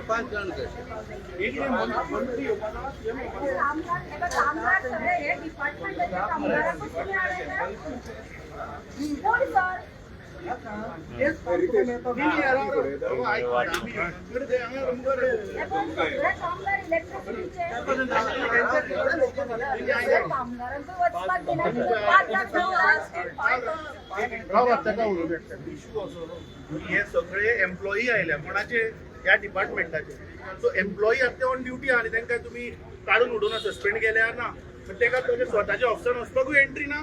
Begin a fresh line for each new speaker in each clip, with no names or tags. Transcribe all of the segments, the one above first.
पांच जाण कशे
कामगार हे बघ, कामगार सगळे हे डिपार्टमेंटाच्या कामगाराकूच तुमी हाडयल्या. कोण सर? हे बघ, सगळे कामगार इलेक्ट्रिसिटीचे, सगळे कामगारांक वचपाक दिना. 5 लाख
इशू असो हे सगळे एम्प्लॉई आयल्या कोणाचे ह्या डिपार्टमेंटाचे. सो एम्प्लॉई आतां ऑन ड्युटी आहा आनी तांकां तुमी काडून उडोवना, सस्पेंड केल्यार ना, पण ताका ताच्या स्वताच्या ऑफिसान वचपाकूय एंट्री ना.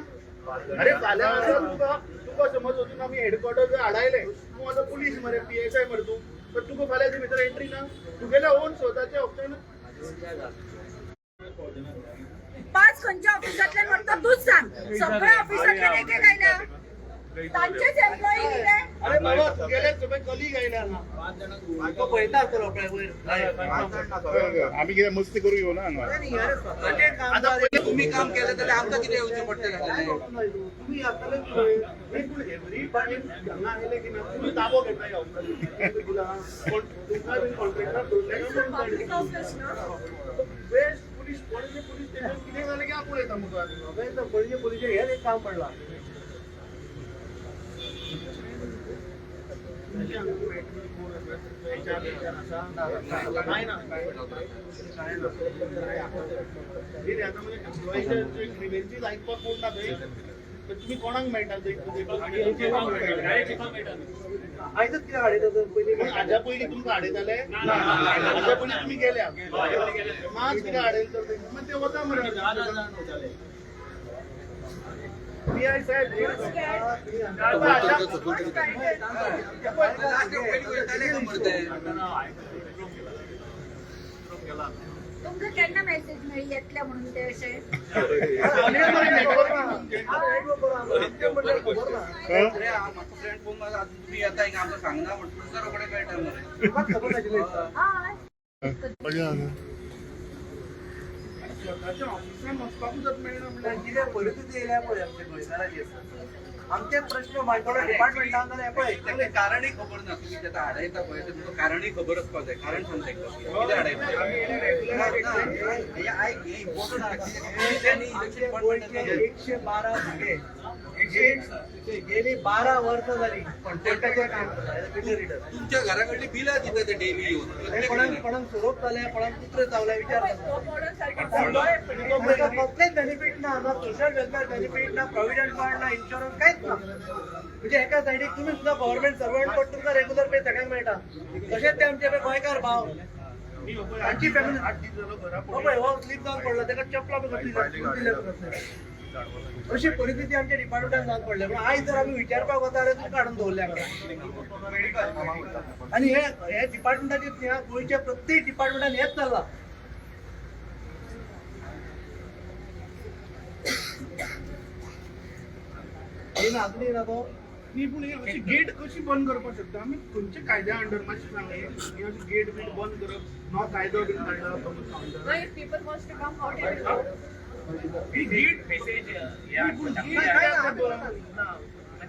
अरे, फाल्यां आसा तुका तुका समज वचून आमी हेडक्वॉर्टर हाडायले, तूं आतां पुलीस मरे, पीएसआय मरे तूं, पण तुका फाल्यां थंय भितर एंट्री ना तुगेल्या ओन स्वताच्या ऑफिसान.
पाच खंयच्या ऑफिसांतल्यान म्हणटा तूच सांग. सगळ्या ऑफिसांतल्यान एक एक आयल्या, तांचेच एम्प्लॉई कितें.
अरे बाबा, तुगेले सगळे कलीग आयल्या ना.
तो पळयता आसतलो पळय वयर.
आमी कितें मस्ती करू येवना हांगा.
स्वताचे
आतां
कामगार.
पयलीं
तुम्ही काम केलं जाल्यार आमकां कितें येवचें पडटलें आसलें?
तुमी आसतले नाही, पूण एवरी टायम हांगा आयले की ना तुमी ताबो घेता ह्या ऑफिसाचो. कोण तुमकां बीन कॉन्ट्रॅक्टर दवरले.
पब्लीक ऑफिस न्हू.
Best police, Panaji police station कितें जालें की आपूण येता मुखार.
पणजे पुलिशेक हें एक काम पडलां.
काय ना, काय ना, हे रे, आता म्हणजे एम्प्लॉईचे ग्रिव्हन्सीज आयकपाक कोण ना थंय, तर तुमी कोणाक मेळटा थंय?
आयजच कितें हाडयता तर पयलीं?
पूण हाज्या पयलीं तुमकां हाडयताले? हाज्या पयलीं तुमी गेल्या मात कितें हाडयलें तर थंय? मागीर ते वता मरे. P I Saheb.
Last पयलीं वयताले खबर ते.
तुमकां केन्ना मेसेज मेळ्ळी येतले म्हणून ते अशे?
अरे, म्हाका फ्रेंड फोन मारता, आतां तुमी येता हिंगा आमकां सांगना म्हण तुमकां रोखडें कळटा मरे.
खबर नाशिल्ली.
हय.
स्वताच्या ऑफिसान वचपाकूच आतां मेळना म्हणल्यार.
कितें परिस्थिती येयल्या पळय आमच्या गोंयकाराची. आमचे प्रश्न मांडटलो डिपार्टमेंटान जाल्यार पळय.
ताका कारणय खबर ना. तुमी जेन्ना हाडयता पळय तें तुमकां कारणय खबर आसपाक जाय. कारण सांगता एकदां, कितें हाडयता. ना, ना, हें आयक, हें इम्पॉर्टंट आहा. कितें इलेक्शन डिपार्टमेंटान
112 भुरगे गेली 12 वर्सां जाली कॉन्ट्रॅक्टाचेर काम करता, बिल्डर रिडर.
तुमच्या घरा कडली बिलां दिता ते डेली येवन.
कोणाक कोणाक सोरोप जाले, कोणाक कुत्रे चावले, विचार करता. कसलेच बेनिफीट ना, ना सोशल वेलफेअर बेनिफीट, ना प्रोव्हिडंट फंड, ना इन्शुरन्स, कांयच ना. म्हणजे एका सायडीक तुमी सुद्दां गव्हर्मेंट सर्वंट, पण तुमकां रेग्युलर पे सगळ्यांक मेळटा. तशेंच ते आमचे पळय गोंयकार भाव, तांची फॅमिली.
8 दीस जालो घरा.
हो पळय, हो स्लीप जावन पडला, ताका चपला बी कसली दिल्या कसले. अशी परिस्थिती आमच्या डिपार्टमेंटान जावन पडल्या. पण आयज जर आमी विचारपाक वता जाल्यार तुमकां हाडून दवरल्या हांगा. आनी हे हे डिपार्टमेंटाचे ह्या गोंयच्या प्रत्येक डिपार्टमेंटान हेच चल्लां. येयना, अजून येयना तो.
न्ही, पूण ही अशी गेट कशी बंद करपाक शकता आमी? खंयच्या कायद्या अंडर, मातशें सांग. ही अशी गेट बीट बंद करप नो कायदो बीन काडला?
If people wants to come out, they will go.
He gate पूण गेट कित्याक बंद?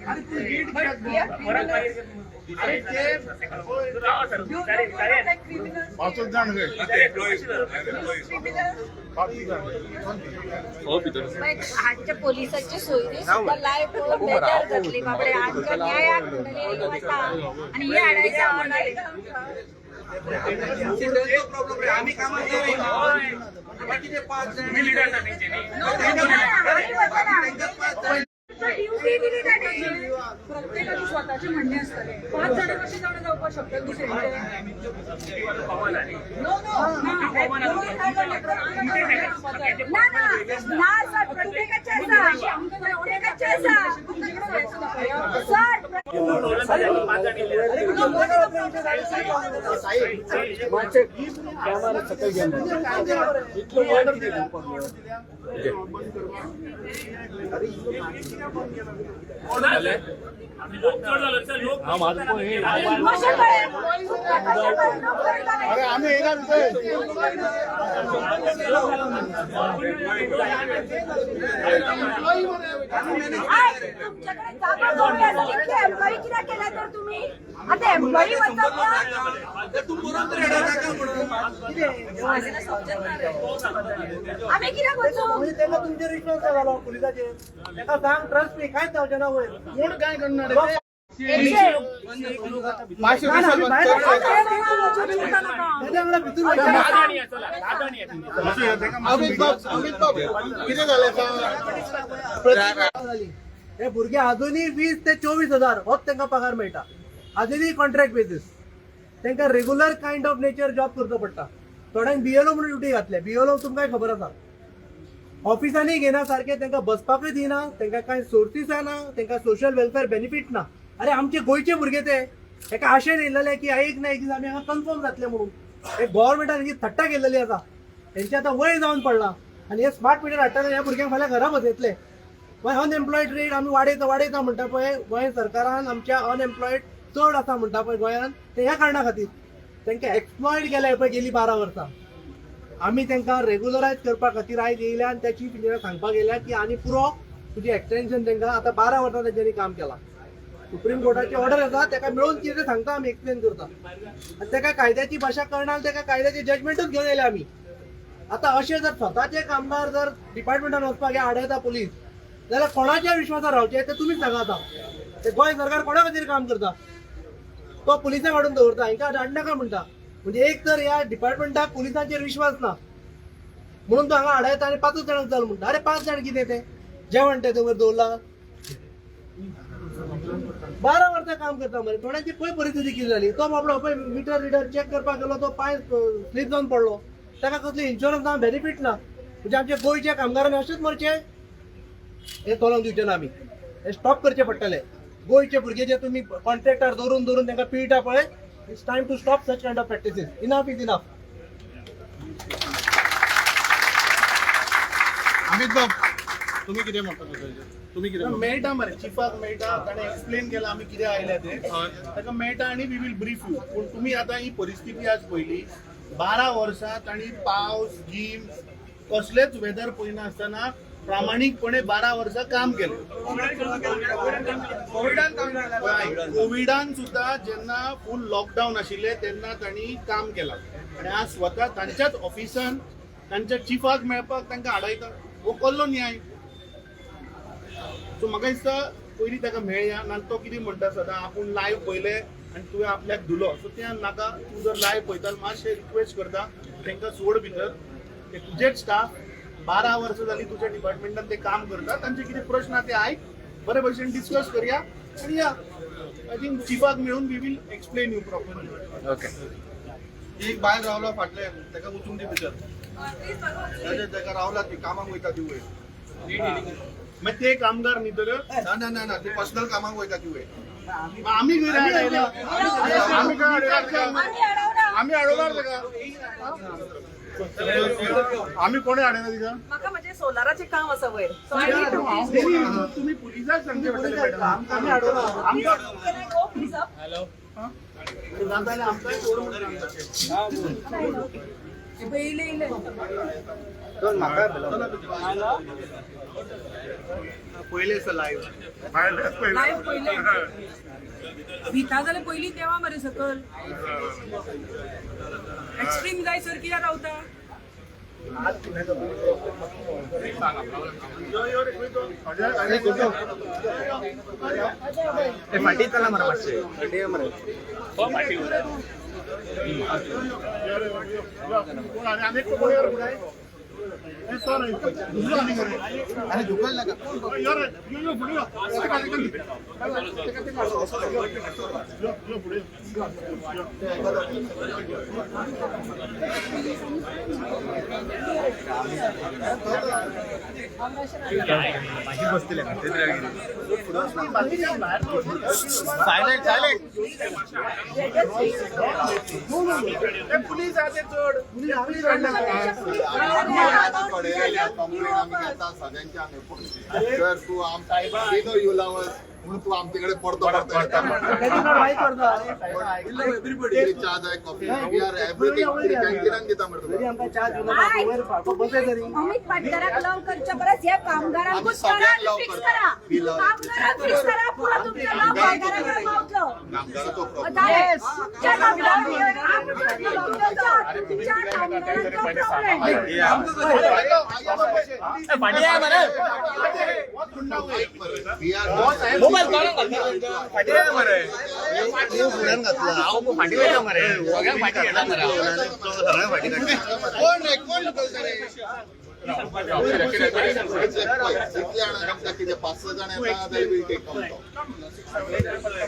अरे, पूण गेट कित्याक
We are
बंद?
criminals.
अरे ते
You look like criminals.
पांचूच जाण खंय.
Criminals.
पांचूच जाण.
मागीर हांच्या पोलिसांची सोयरी सुद्दां लायव्ह पळोवन बेजार जातली बाबडे. आमच्या न्यायाक म्हणटले वता आनी हे हाडायचा.
तेंचो प्रॉब्लेम रे, आमी कामाक जाय. बाकीचे पांच जाण
वतना
पांच जाण.
ड्युटी दिली ताणी. प्रत्येकाचे स्वतःचे म्हणणे असतले. पाच जण कसे जाण जावपाक शकतात दुसऱ्यांचे? नो नो, ना ना ना सर, प्रत्येकाचे आसा, प्रत्येकाचे आसा सर.
बंद करपाक.
कशें कळ्ळें? तुमकां कशें कळ्ळें? लोक करताले.
अरे आमी येयला भितर.
आयक, तुमच्याकडे जागा कमी आसा, इतले एम्प्लॉई कित्याक केल्या तर तुम्ही? आता एम्प्लॉई वचप ना.
तर तूं बरोवन तरी हाडा नाका म्हणून.
आमी कित्याक वचूं?
म्हणजे तेका तुमचेर विश्वास ना जालो पुलिसाचेर. तेका सांग, ट्रस्ट मी, कांयच जावचें ना वयर.
कोण काय करणार आहे?
एकशे.
ना, ना, आमी भायर तेच्या वांगडा भितूर वयता.
अमित बाब, अमित बाब, कितें जालें सांग?
जाली. हे भुरगे अजुनूय 20 ते 24 हजार होच तांकां पगार मेळटा, अजुनूय कॉन्ट्रॅक्ट बेसीस. तांकां regular kind of nature job करचो पडटा. थोड्यांक बीएलओ म्हणून ड्युटी घातल्या. बीएलओ तुमकां खबर आसा, ऑफिसांनी घेना सारकें, तांकां बसपाकूय दिना, तांकां कांय सोर्सीस ना, तांकां सोशल वेलफेअर बेनिफीट ना. अरे, आमचे गोंयचे भुरगे ते एका आशेन येयलेले की एक ना एक दीस आमी हांगा कन्फर्म जातले म्हणून. हे गोवोरमेंटान हेंची थट्टा केलेली आसा. हेंचे आतां वय जावन पडलां आनी हे स्मार्ट मिटर हाडटना ह्या भुरग्यांक फाल्यां घरा बसयतले. मागीर अनएम्प्लॉयड रेट आमी वाडयता वाडयता म्हणटा पळय, गोंय सरकारान आमच्या अनएम्प्लॉयड चड आसा म्हणटा पळय गोंयांत, ते ह्या कारणा खातीर. तांकां एक्सप्लॉयड केले पळय गेली 12 वर्सां. आमी तांकां रेगुलरायज करपा खातीर आयज येयल्या आनी त्या चीफ इंजिनियर सांगपाक येयल्या की आनी पुरो तुजी एक्सटेन्शन. तांकां आतां 12 वर्सां तेंच्यांनी काम केलां. सुप्रीम कोर्टाची ऑर्डर आसा, ताका मेळून कितें सांगता आमी, एक्सप्लेन करता. आनी ताका कायद्याची भाशा कळना, ताका कायद्याचे जजमेंटूच घेवन येयले आमी. आतां अशें जर स्वताचे कामगार जर डिपार्टमेंटान वचपाक हे आडयता पुलीस, जाल्यार कोणाच्या विश्वासार रावचें तें तुमीच सांगा. आतां ते गोंय सरकार कोणा खातीर काम करता? तो पुलिसांक हाडून दवरता, हांकां हाडनाका म्हणटा. म्हणजे एक तर ह्या डिपार्टमेंटाक पुलिसांचेर विश्वास ना म्हणून तो हांगा आडायता आनी पांचूच जाणांक चल म्हणटा. अरे, पांच जाण कितें ते जेवण ते वयर दवरला? 12 वर्सां काम करता मरे. थोड्यांची पळय परिस्थिती कितें जाली. तो बाबडो पळय मिटर रिडर चॅक करपाक गेलो, तो पांय स्लीप जावन पडलो. ताका कसली इन्शुरन्स ना, बेनिफीट ना. म्हणजे आमच्या गोंयच्या कामगारांनी अशेंच मरचें हें चलोवंक दिवचे ना आमी. हे स्टॉप करचें पडटलें. गोंयचे भुरगे जे तुमी कॉन्ट्रॅक्टार दवरून दवरून तांकां पिळटा पळय, it's time to stop such kind of practices. Enough is enough.
Amit बाब, तुम्ही कितें म्हणटा तेजेर? तुम्ही कितें म्हणटा?
मेळटा मरे, चिफाक मेळटा. ताणें एक्सप्लेन केलां आमी कितें आयल्या ते. ताका मेळटा आनी we will brief you. पूण तुमी आतां ही परिस्थिती आज पळयली, 12 वर्सां तांणी पावस गीम कसलेच वेदर पळयनासतना प्रामाणीकपणे 12 वर्सां काम केलें. कोविडान सुद्धा जेन्ना फूल लॉकडाऊन आशिल्लें तेन्ना तांणी काम केलां आनी आज स्वता तांच्याच ऑफिसान तांच्या चिफाक मेळपाक तांकां आडायता, हो कसलो न्याय? सो म्हाका दिसता पयलीं ताका मेळया ना. तो कितें म्हणटा, सदां आपूण लायव्ह पळयलें आनी तुवें आपल्याक धुलो. सो तें नाका. तूं जर लायव्ह पळयता, मातशें रिक्वेस्ट करता, तांकां सोड भितर. ते तुजेच स्टाफ, 12 वर्सां जालीं तुज्या डिपार्टमेंटान ते काम करता. तांचे कितें प्रश्न आहा ते आयक, बरे भशेन डिस्कस करया आनी या. I think चिफाक मेळून we will explain you properly.
Okay.
एक बायल रावला फाटल्यान, ताका वचूंक दी भितर. ताका रावला, ती कामाक वयता ती वयर.
मागीर ते कामगार न्ही तर?
ना ना ना ना, ती पर्सनल कामाक वयता ती वयर.
आमी खंय आडायला? आमी खंय आडयला?
आमी अडवना.
आमी आडवणार ताका. आमी कोणी आडयना तिका.
म्हाका म्हजें सोलाराचें काम आसा वयर, so I need to
तुम्ही पुलिसाक सांगचे पडटलें मॅडम.
आमी आडवना.
आमकां
Can I go please up?
जाता आमकांय सोड म्हणून सांगता.
पयले इले.
पयले लायव्ह.
लायव्ह पयले. भिता जाल्यार पयलीं देवा मरे सकल. एक्स्ट्रीम जाय सर कित्याक रावता?
फाटी चला मरे मातशें.
आनी कोण
अरे, झुकल नाका.
यो, यो, फुडें यो. यो, यो, फुडें यो.
Silent, silent.
ते पुलीस आहा ते चड. पुलीस
कंप्लेन आमी घेता सगळ्यांच्या. सर, तूं आम you love. म्हणून तू आमच्याकडे पडतो पडतो
That is not vice versa.
च्या जाय कॉफी we R everything कॅन्टीनान दिता मरे
जरी
तुका
आमकां च्या दिवं नाका, वयर फाटो बसय तरी.
अमित पाटकराक लव करच्या परस ह्या कामगारांकूच
आम्ही
करा
सगळ्यांक
आणि
लव
फिक्स
करता.
करा.
We love.
कामगारांक फिक्स करा, पुरा तुमचं लव कामगारांकडे पावतलं.
कामगाराचो प्रॉब्लेम.
झाले. तुमच्या तुमच्या कामगारांचा प्रॉब्लेम.
कोण रे कोण उचलता रे? इतले जाण आमकां कितें पांच स जाण येता they will take count. Eight people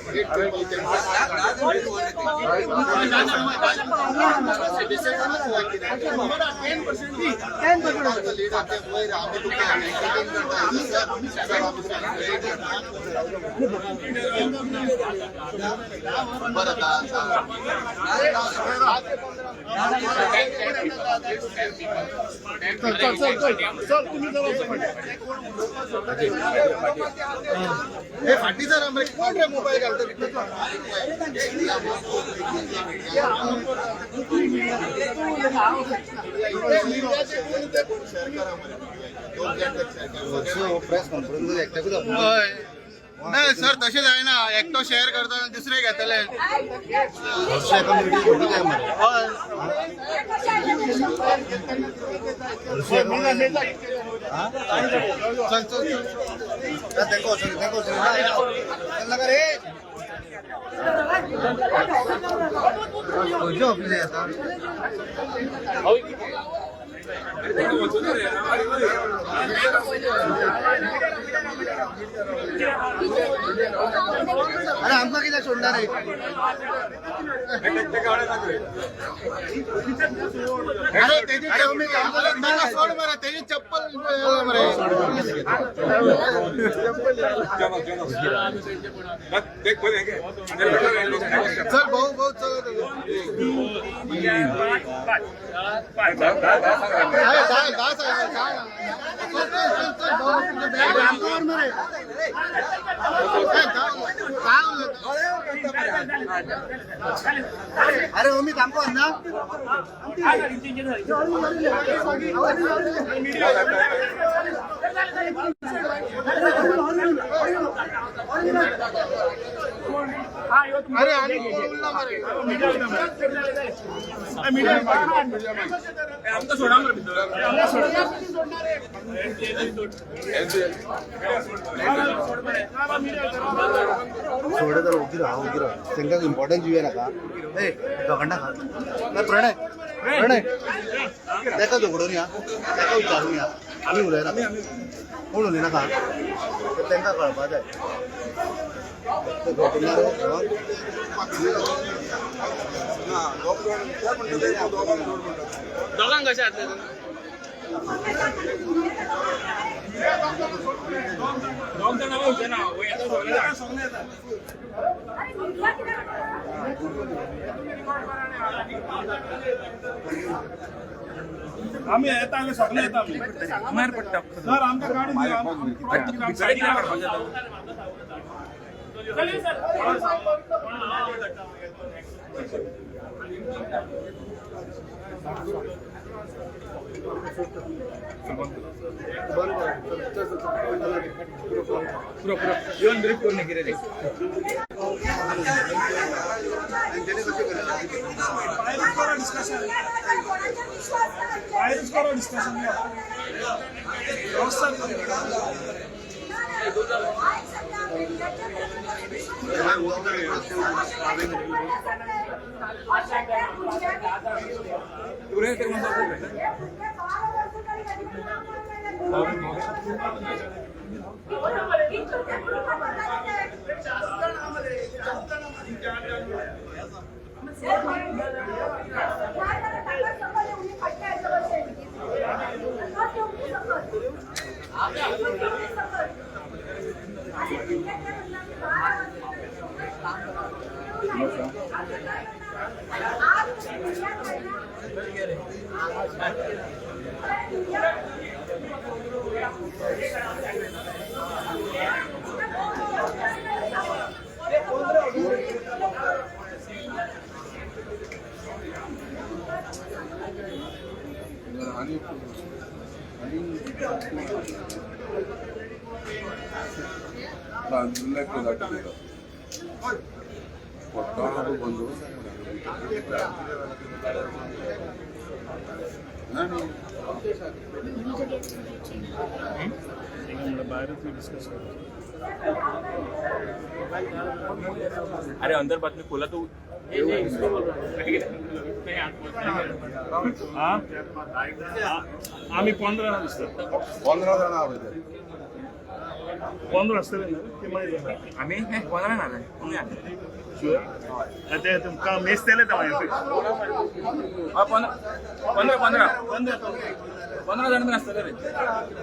can lead आमी तुका entertain करता. सर, आमी celebrate करता. बरं हे फाटी सर आमरे कोण रे मोबाईल घालता शेअर करा मरे दोन शेअर करा.
प्रेस कॉन्फरन्स एकट्याकूच
नाही सर तशें जायना एकटो शेअर करता आनी दुसरे घेतले. चल चल
तेंका वचून तेंका वचून चल रे खंयच्या ऑफिसाक येता. अरे आमकां कित्याक सोडणार रे?
अरे तेजी ताका सोड मरे तेजी चप्पल मरे. चल भाऊ भाऊ चल दहा दहा चल चल चल भाऊ तुझं बॅग आमच्यावर मरे. काय
अरे ओमी काम कर ना.
अरे आणि कोण उरला मरे.
सोड तर ओगी राहा ओगी राहा तांकां इम्पॉर्टन्स दिवया नाका. ए दोगांना खा ना प्रणय प्रणय ताका झगडून या ताका विचारून या आमी उलयना कोण उलयनाका तांकां कळपा जाय. ते घटना
दोगांक कशें जातलें तुमी? दोग जाणां वचना येता सगळे जाण.
अरे मीडिया कित्याक
आमी येता आमी सगळे येता आमी
मार पडटा
सर आमकां काडून दिया.
भितर कितें काडपाचें आतां? येवन ब्रीफ करून कितें तें.
कोणाचा विश्वास नाही.
भायरूच करो डिस्कशन.
आज
अरे अंदर बातमी खोला तो.
आम्ही 15 दिसतात.
15 जाणां आहा.
15 आसतले न्हू ते मागीर.
आम्ही 15 ना तुमी.
ते तुमकां मेजतले ते मागीर.
15 15 15 जाण बी आसतले रे,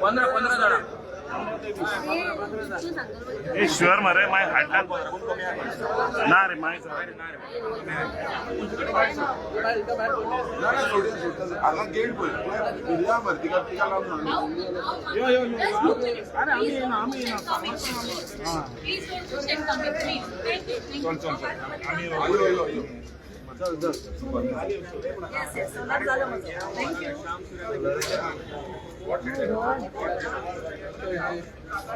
15 15 जाणां.
ए शुअर मरे, मागीर हाडटा ना रे मागीर.
ना ना, सोडून सोडटा हांगा गेट पळय मिडिया मरे, तिका तिका लावन
Please don't push and come in, please. Thank you.
चल चल चल, यो यो यो, चल चल.
Yes, yes. सोनार झालं माझं. Thank you.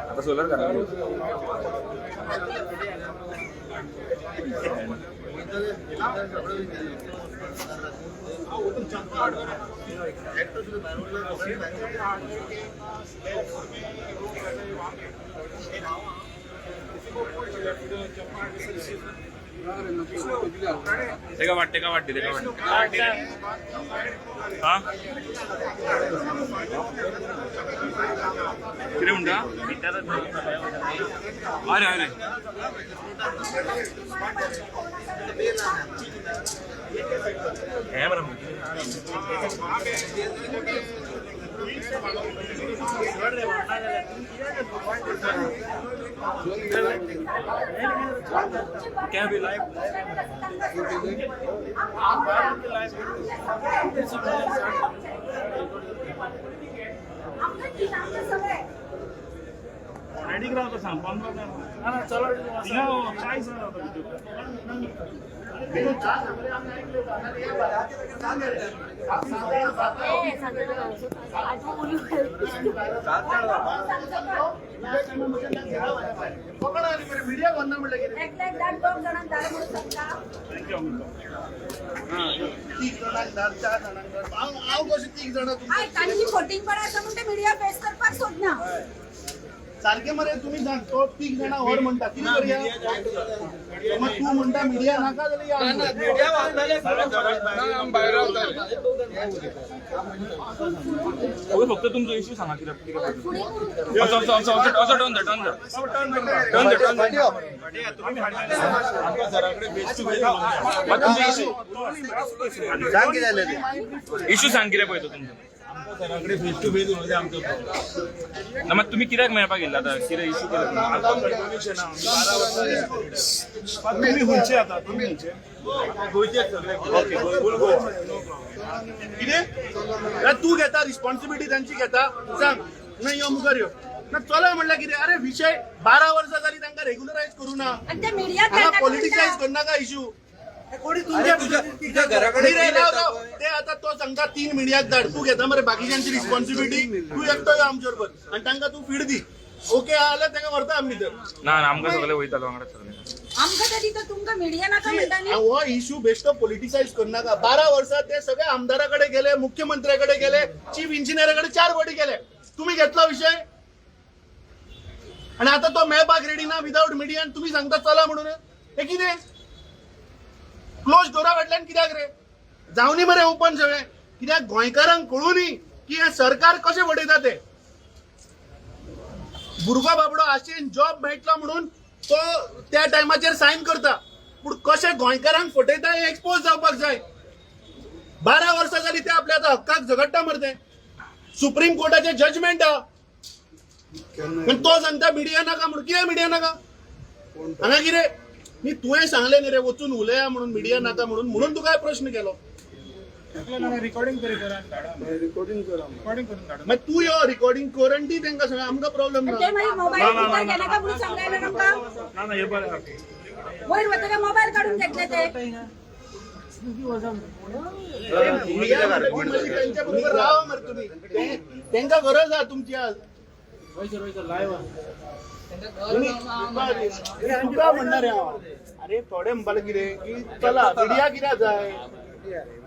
आता सोलर करा. तेका वाटते का वाटते, तेका वाटते.
हा,
कितें म्हणटा? अरे अरे, हे बरं. क्या बिल?
आमचं सगळं आहे.
रेडीक रावता सांग, 15 जाण थिंगा 40 जाण रावता भितर.
ए, सांगतो. आज बोलू.
मिडिया कोण म्हणलं कितें?
एकल्याक धाड, दोग जाणांक धाड म्हणून सांगता.
Thank you Amita.
तीग जाणांक धाड, चार जाणांक धाड. हांव हांव कशें तीग जाणां तुमकां?
आयक, तांची फटींगपणा आसा म्हूण ते मिडिया फेस करपाक सोदना.
सारकें मरे, तुमी सांग, तो तीग जाणां व्हर म्हणटा, कितें करया? मग तूं म्हणटा मिडिया नाका जाल्यार या आमी.
ओके, फक्त तुमचो इश्यू सांगा कितें कितें.
फुडें करून.
असो असो असो असो असो, टर्न टर्न टर्न टर्न. तुमचो इश्यू
सांग कितें जालें तें.
इश्यू सांग कितें पळय तो तुमचो. ना मात तुमी कित्याक मेळपाक येयल्ले आतां? कितें इश्यू कितें?
तुमी खंयचे आतां? तुमी खंयचे? ओके, कितें? अरे तूं घेता रिस्पॉन्सिबिलिटी तांची घेता, सांग ना, यो मुखार यो ना. चला म्हणल्यार कितें? अरे विशय 12 वर्सां जाली तांकां रेग्युलरायज करूं ना.
आणि ते मिडियाक
हांगा पॉलिटिसायज करनाका इश्यू.
कोणी तुमच्या
तुझ्या घराकडे
रे, राव राव, ते आता तो सांगता 3 मिडियाक धाड. तूं घेता मरे बाकीच्यांची रिस्पॉन्सिबिलिटी? तूं एकटो यो आमचे बरोबर आनी तांकां तूं फीड दी. ओके जाल्यार तांकां व्हरता आमी भितर.
ना ना, आमकां सगळे वयतालो वांगडा सगळे.
आमकां ते दिता, तुमकां मिडिया नाका म्हणटा न्ही.
हो इश्यू बेश्टो पॉलिटिसायज करनाका. 12 वर्सां ते सगळे आमदारा कडेन गेले, मुख्यमंत्र्या कडेन गेले, चीफ इंजिनियरा कडेन 4 फावटी गेले. तुम्ही घेतला विशय आणि आता तो मेळपाक रेडी ना विदाउट मिडिया, तुम्ही सांगता चला म्हणून. हे कितें क्लोज डोरा फाटल्यान कित्याक रे? जावनी मरे ओपन सगळें. कित्याक गोंयकारांक कळूं न्ही की हें सरकार कशें फटयता ते. भुरगो बाबडो आशेन जॉब मेळटलो म्हणून तो त्या टायमाचेर सायन करता, पूण कशें गोंयकारांक फटयता हें एक्सपोज जावपाक जाय. 12 वर्सां जाली ते आपल्या आतां हक्काक झगडटा मरे ते. सुप्रीम कोर्टाचें जजमेंट आहा, पण तो सांगता मिडिया नाका म्हणून. कितें मिडिया नाका हांगा कितें? न्ही, तुवें सांगलें न्ही रे वचून उलया म्हणून, मिडिया नाका म्हणून, म्हणून तुका प्रश्न केलो. मागीर तूं यो, रिकॉर्डिंग कर आनी दी तांकां सगळें, आमकां प्रॉब्लेम
आणि
ना.
ते मागीर मोबायल भितर घेनाका म्हणून सांगलें आमकां.
ना ना, हे बरें.
वयर वतकच मोबायल काडून घेतले ते.
त्यांच्या बरोबर राहा मरे तुम्ही, त्यांका गरज आहा तुमची आज. तुका म्हणणार हांव, अरे थोडे म्हणपाले कितें की चला मिडिया कित्याक जाय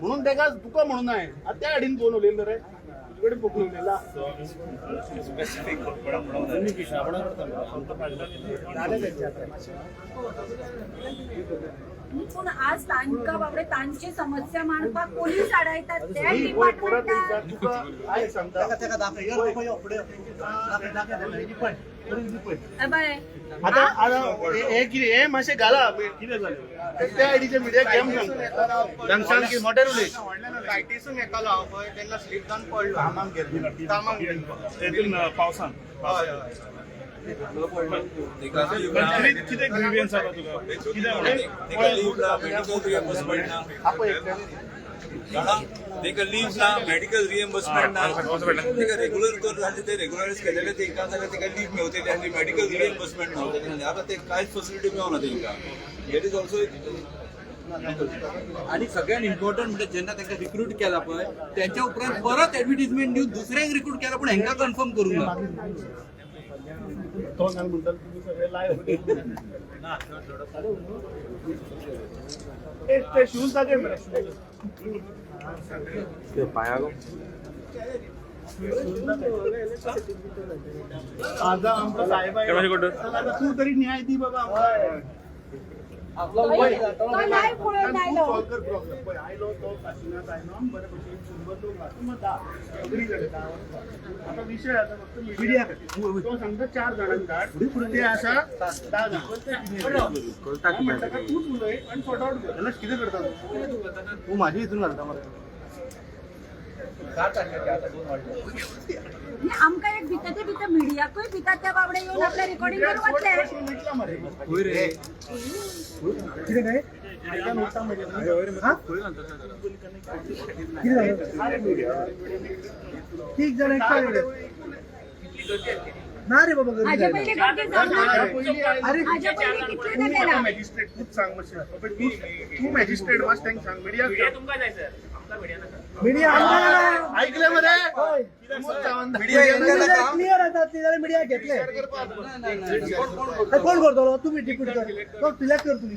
म्हणून तेका तुका म्हणून हांवें आतां त्या आडीन फोन उलयलो रे, तुजे कडेन फोन उलयला.
पूण आज तांकां बाबडे तांची समस्या मांडपाक पोलीस आडायतात त्या
ही पळय परत एकदां
डिपार्टमेंटान.
तुका आयक सांगता.
तेका दाखय, यो बाबा, यो फुडें यो. दाखय दाखय तेका, हेजी पळय, बरी पळय.
बाय
आतां आतां हे कितें हे मातशें घाला कितें जालें त्या आयडीचे मिडिया गेम सांगता, सांग की मोठ्यान उलय.
लायटीसून येतालो हांव पळय तेन्ना स्लीप जावन पडलो,
कामाक गेल्लो,
कामाक गेल्लो.
पावसान
हय हय.
कितें ग्रिवियन्स आसा तुका, कितें
आपय एकट्यान.
ताका लीव ना, मेडिकल रिएम्बर्समेंट ना. ताका रेग्युलर कर जालें ते रेग्युलरायज केलेले तेंकां जाल्यार ताका लीव मेवतली आनी मेडिकल रिएम्बर्समेंट मेवतली आनी आतां ते कांयच फेसिलिटी मेवना तेंकां. That is also.
आणि सगळ्यात इम्पॉर्टंट म्हणजे जेन्ना तांकां रिक्रूट केला पळय त्यांच्या उपरांत परत ऍडव्हर्टीजमेंट दिवन दुसऱ्यांक रिक्रूट केला, पण हेंकां कन्फर्म करूंक ना.
तो सांग म्हणटा तुमी सगळे लायव्ह ते शूज दाखय मरे. आता आमकां साहेब आयला, तूं तरी न्याय दी बाबा आमकां.
तो लायव्ह पळोवन आयलो.
सॉल्व कर प्रॉब्लेम. पळय आयलो तो काशिनाथ आयलो, बरे भशेन 100 लोक आसा, मग 10 अग्री जाले, 10 वर्सां. आतां विशय आसा फक्त मिडिया खातीर. तो सांगता 4 जाणांक धाड, ते आसा 10 जाण. हांव म्हणटा का तूंच उलय आनी सॉर्ट आवट कर.
जाल्यार कितें करता तूं? तूं म्हाजे हितून घालता मरे.
आनी आमकां एक भिता ते भिता मिडियाकूय भिता त्या बाबडे येवन आपल्या रेकॉर्डिंग करून वतले.
मरे
कितें काय? हा? कितें जालें? तीग जाण एक्स्ट्रा गेले. ना रे बाबा, गर्दी
हाज्या
जायना.
पयलीं गर्दी जावना.
अरे
हाज्या पयलीं कितले गेला.
मॅजिस्ट्रेट तूच सांग मातशें, तूं मॅजिस्ट्रेट मातशें तांकां सांग मिडिया.
मिडिया आमकां नाका.
ऐकले मरे.
हय. क्लियर आसा ती जाल्यार मिडिया घेतले. अरे कोण करतलो? तुम्ही डिप्युटी कर, तो सिलेक्ट कर तुम्ही.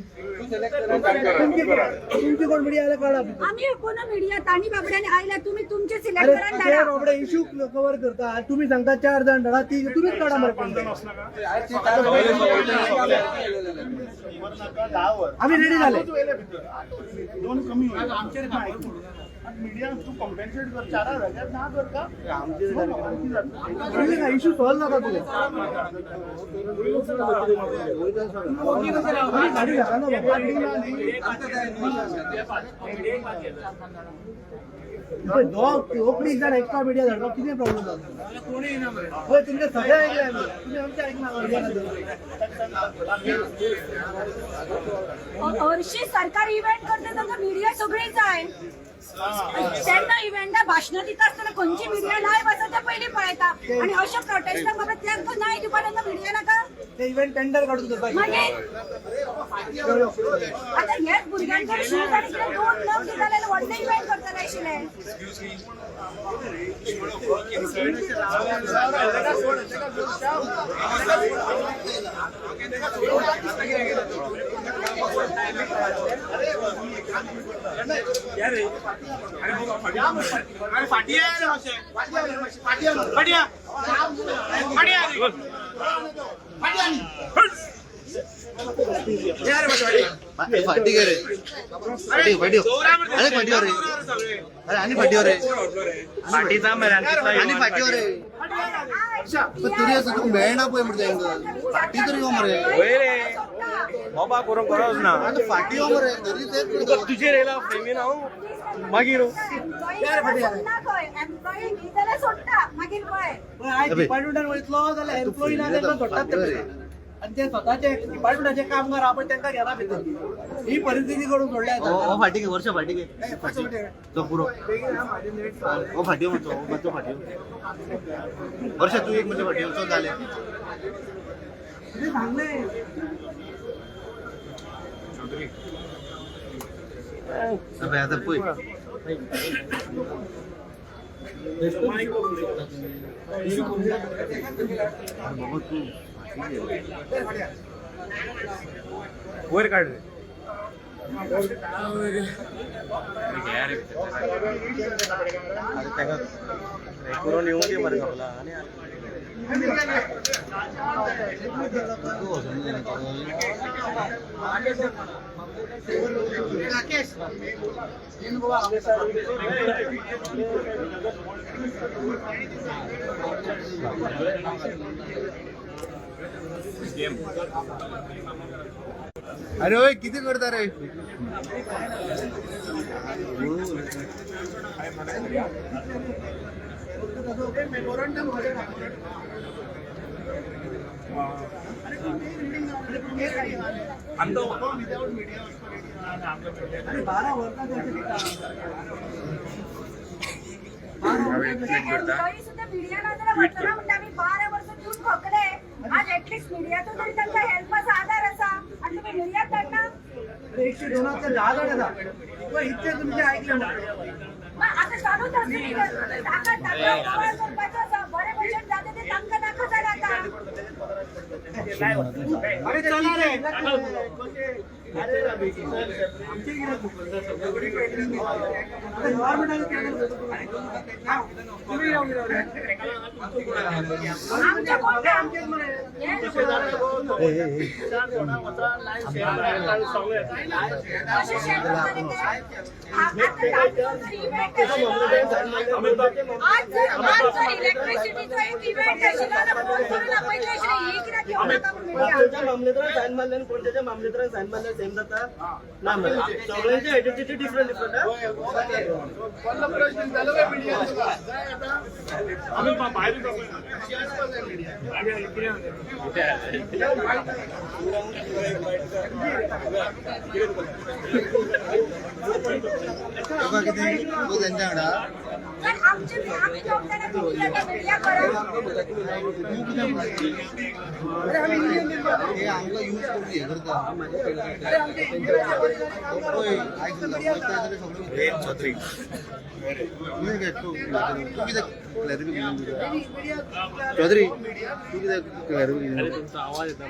तुमची तुमची कोण मिडिया आल्यार काडा भितर.
आमी कोण मिडिया तांणी बाबड्यांनी आयल्या, तुमी तुमचे सिलेक्ट
अरे
करान
ते
धाडा.
बाबडे इश्यू कवर करता आणि तुम्ही सांगता 4 जाण धाडा, ती तुम्हीच काढा मरे. आम्ही रेडी झाले.
दोन कमी मिडिया तू कॉम्पेन्सेट कर 4 जाग्यार ना कर का.
इश्यू सॉल्व जाता तुझे. आम्ही गाडी घाला ना बाबा. पळय, दोग जाण एक्स्ट्रा मिडिया धाडपाक कितें प्रॉब्लेम जाता? हय, तुमचे सगळे ऐकले आमी, तुमी आमचे ऐकना.
हरशी सरकार इव्हेंट करता तांकां मिडिया सगळी जाय. तेन्ना इव्हेंटा भाशणां दिता आसतना खंयची मिडिया लायव्ह आसा ते पयलीं पळयता आनी अशा प्रोटेस्टांक बाबा तांकां न्याय दिवपा तांकां मिडिया नाका.
ते इव्हेंट टेंडर काडून करपाक.
मागीर आतां हेच भुरग्यांक शूज आनी कितें 2 नग दिता जाल्यार व्हडलें इव्हेंट करतले आशिल्ले.
फाटी घे रे, फाटी फाटी, अरे फाटी रे, अरे आणि फाटी रे, आणि फाटी रे. तरी असं तुका मेळना पळय मरे तेंका, फाटी तरी यो मरे.
बाबा करूंक गरज ना.
आता फाटी यो मरे तरी तेच करता.
तुजेर येयला फ्रेमीन हांव मागीर
एम्प्लॉई जाल्यार सोडटा मागीर पळय.
आयज डिपार्टमेंटान वयतलो जाल्यार एम्प्लॉई ना तांकां सोडटात ते पयशे. आणि ते स्वतःचे डिपार्टमेंटाचे कामगार आपण तांकां घेना भितर. ही परिस्थिती करून सोडल्या
हो हो, फाटी घे वर्षा, फाटी घे तो पुरो. हो फाटी हो, मातसो, हो मातसो फाटी हो. वर्षा तू एक म्हणजे फाटी हो, चल जालें.
सांगले.
आता पळय बाबा तू
वयर काढले.
अरे ताका करून येवंक दी मरे सगळा आनी तूं वचून अरे ओय किती करता रे?
अरे 12 वर्सां
एम्प्लॉई सुद्धा मिडिया नाजाल्यार वतना म्हणटा आमी 12 वर्सां दिवन थकले. आज एटलिस्ट मिडियाचो तरी तांकां हेल्प आसा, आदार आसा, आनी तुमी मिडियाक धाडना.
102 10 जाण येता, पण इतले तुमचे ऐकले ना.
मग आता चालूच आसतली ताका ताका कवर करपाचो आसा. बरे भशेन जाता ते तांकां नाका जालें आतां.
अरे चला रे,
आमच्या कोण अशें शेअर करतले ते? आतां तांचो जर इव्हेंट आशिल्लो, आज जर इलेक्ट्रिसिटीचो एक इव्हेंट आशिल्लो जाल्यार फोन करून आपयतले आशिल्ले, ही कित्याक घेवं नाका म्हूण मिडिया.
मामलेदारान सायन मारले आनी कोणत्याच्या मामलेदारान सायन मारले सेम जाता ना मरे. सगळ्यांचे आयडेंटिटी डिफरंट डिफरंट.
पल्लव प्रश्न जालो काय मीडिया जाय आता
तुका कितें तूं तेंच्या वांगडा
तर आमचे आमी दोग जाणां तुमी जाता मिडिया करा.
हे आमकां यूज करून हे करता. पळय आयक सुद्दां पळय सगळें. तुवें घे तूं तूं कितें क्लॅरिफिकेशन चौधरी तूं कितें क्लॅरिफिकेशन?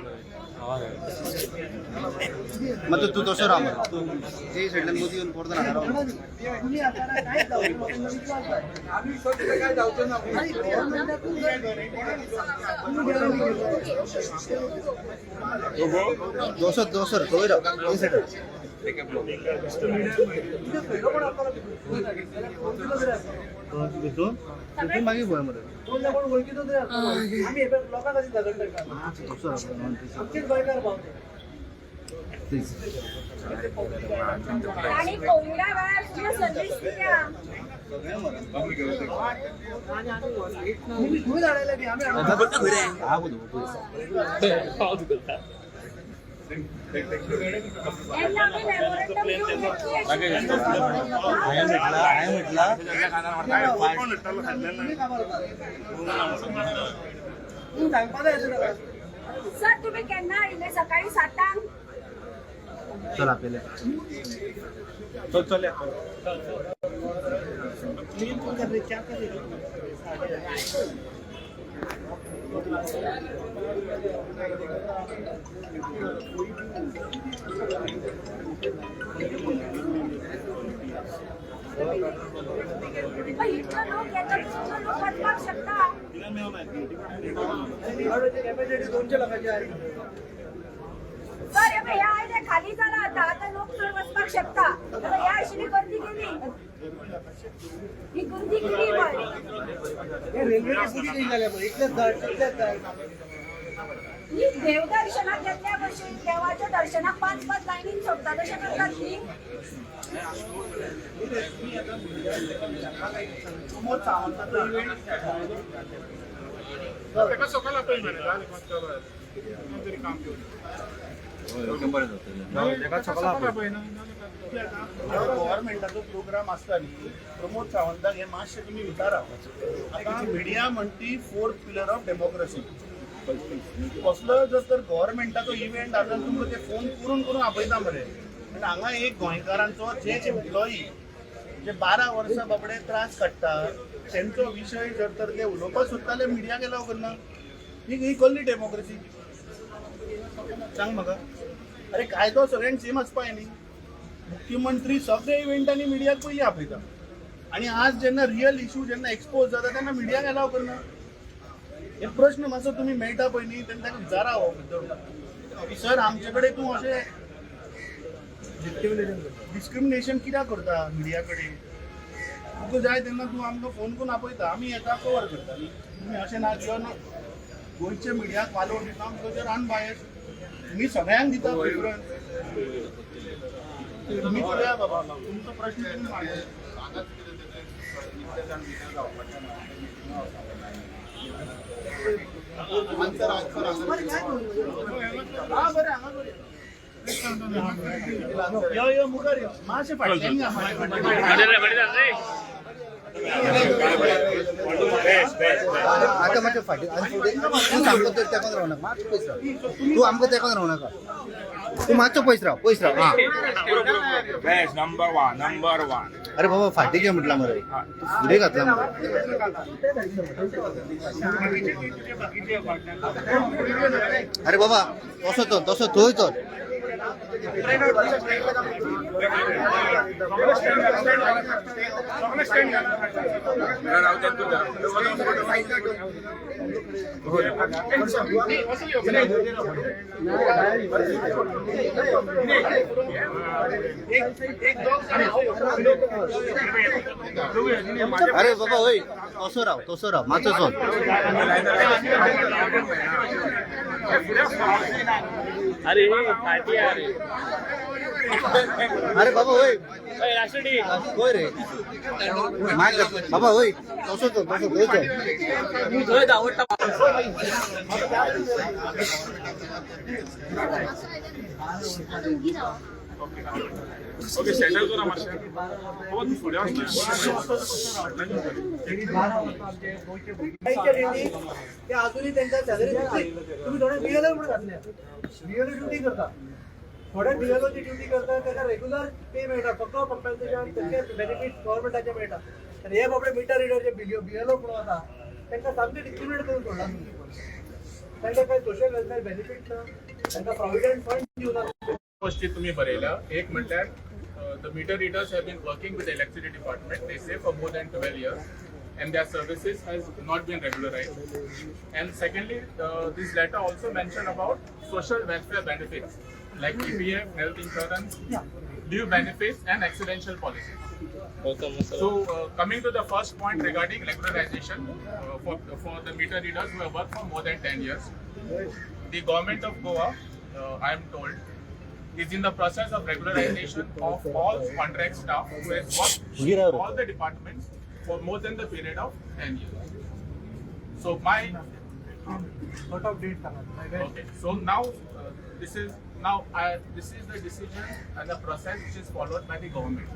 मग तूं तसो राव मरे, तूं ते सायडल्यान मदीं येवन परतून हांगा राव.
तुम्ही आता कांयच जावं लोकांना विश्वास जाय.
आमी सगळे काय जावचें ना.
दोसर दोसर थंय राव ते सायडीन. तितून तितून मागीर पळय मरे.
कोण ना कोण वळखीचो तरी आसता. आमी हे लोकां खातीर झगडटा,
तसो राव
आमचेच गोंयकार भाव ते.
प्लीज.
आनी कोविडा वेळार सुद्दां सर्वीस दिल्या.
तुम्ही तुम्ही धाडायला बी आम्ही हाडून
तेन्ना आमी मेमोरंडम दिवन घेतली आशिल्ली.
हांवें म्हटला
तुम्ही कामार वता. तूं सांगपा जाय अशें नाका.
सर तुम्ही केन्ना आयिल्ले? सकाळी 7.
चल आपल्याला
इतलो लोक येता, तितलो लोक वचपाक शकता.
कॅपॅसिटी 200 लोकांची आहे.
सर हे पळय, ह्या आयले खाली जाला आतां, आतां लोक चड वचपाक शकता. आता ह्या आशिल्ली गर्दी गेली, ही गर्दी गेली पळय.
हे रेल्वेची पुढे नाही झाल्या पण इतलेच धड तितलेच धड.
ही देवदर्शनाक गेल्ल्या भशेन देवाच्या दर्शनाक 5-5 लायनीन सोडटा तशें करतात न्ही.
प्रमोद सावंताचो इव्हेंट
ताका सकाळ आपय मरे तरी काम घेवन
गव्हर्मेंटाचो प्रोग्राम आसता न्ही, प्रमोद सावंताक हे मातशें तुमी विचारा. आतां मिडिया म्हणटी फोर्थ पिलर ऑफ डेमोक्रेसी. कसलो जर तर गव्हर्मेंटाचो इव्हेंट आसा, तुमकां ते फोन करून करून आपयता मरे. पण हांगा एक गोंयकारांचो जे एम्प्लॉई जे 12 वर्सां बाबडे त्रास काडटा तेंचो विशय जर तर ते उलोवपाक सोदताले, मिडियाक एलाव करना. ही ही कसली डेमोक्रेसी, सांग म्हाका. अरे, कायदो सगळ्यांक सेम आसपा जाय न्ही. मुख्यमंत्री सगळे इव्हेंटांनी मिडियाक पयलीं आपयता आनी आज जेन्ना रियल इशू जेन्ना एक्सपोज जाता तेन्ना मिडियाक एलाव करना. हे प्रश्न मातसो तुमी मेळटा पळय न्ही, तेन्ना ताका विचारा हो मुद्दम की सर, आमचे कडेन तूं अशें डिस्क्रिमिनेशन कित्याक करता मिडिया कडेन? तुका जाय तेन्ना तूं आमकां फोन करून आपयता, आमी येता, कवर करता न्ही. तुमी अशें ना किंवा गोंयच्या मिडियाक वालोर दिता because your unbiased. तुमी सगळ्यांक दिता प्रिफरन्स. तुमी पळया बाबा, तुमचो प्रश्न तुमी मांडा.
हांगाच कितें तेजें, इतले जाण भितर रावपाचें ना, मिटिंगा वचपाचें. आन्सर आन्सर हांगा.
हा, बरें, हांगा बरें. यो यो, मुखार यो मातशें. फाटल्यान या, फाटल्यान.
आतां मातशें फाटीं आनी फुडें. तूं सामको तर तेंकोन रावनाका, मातसो पयस राव तूं. आमकां तेंकोन रावनाका तूं, मातसो पयस राव, पयस राव. आं.
Best number one, number one.
अरे बाबा, फाटीं घे म्हटलां मरे, तूं फुडें घातला मरे. अरे बाबा, तसो चल, तसो थंय चल. अरे बाबा, वय तसो राव, तसो राव, मातसो चल.
अरे फाटी, अरे.
अरे बाबा, वय खंय रे? मायक घातला. बाबा, वय तसो चल, तसो थंय चल.
ओके, सेटल करा मातशें. बाबा, तूं फुडें वच.
ड्युटी ते अजूनही त्यांच्या सॅलरी. तुम्ही थोडे बीएलओ म्हणून घातल्या, बीएलओ ड्युटी करता. थोडे बीएलओची ड्युटी करता, ताका रेग्युलर पे मेळटा, फक्त कंपन्सेशन, तशे बेनिफीट गव्हर्मेंटाचे मेळटा. आनी हे बाबडे मिटर रिडर जे बीएलओ म्हणून आसा, तांकां सामकें डिस्क्रिमिनेट करून सोडला तुमी. तांकां काय सोशल वेलफेअर बेनिफीट ना, तांकां प्रॉव्हिडंट फंड दिवना.
गोष्टी तुम्ही बरयल्या. एक म्हटल्यार, the meter readers have been working with electricity department, they say, for more than 12 years and their services has not been regularized. And secondly, this letter also mentioned about social welfare benefits like EPF, health insurance, leave benefits and accidental policies. So, coming to the first point regarding regularization for the meter readers who have worked for more than 10 years, the government of Goa, I am told, is in the process of regularization of all contract staff who has worked in all the departments for more than the period of 10 years. So my
cut off date सांगा.
Okay. So now this is the decision and the process which is followed by the government.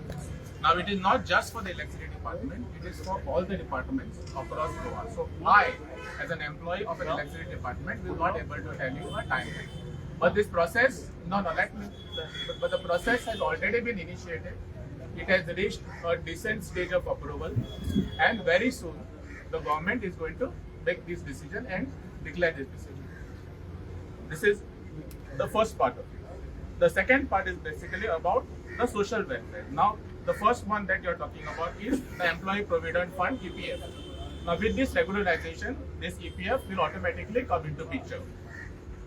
Now it is not just for the electricity department; it is for all the departments across Goa. So I, as an employee of an electricity department, will not able to tell you a timeline. But this process, no, let me. But the process has already been initiated. It has reached a decent stage of approval, and very soon the government is going to make this decision and declare this decision. This is the first part of it. The second part is basically about the social welfare. Now, the first one that you're talking about is the Employee Provident Fund, EPF. Now, with this regularization, this EPF will automatically come into picture.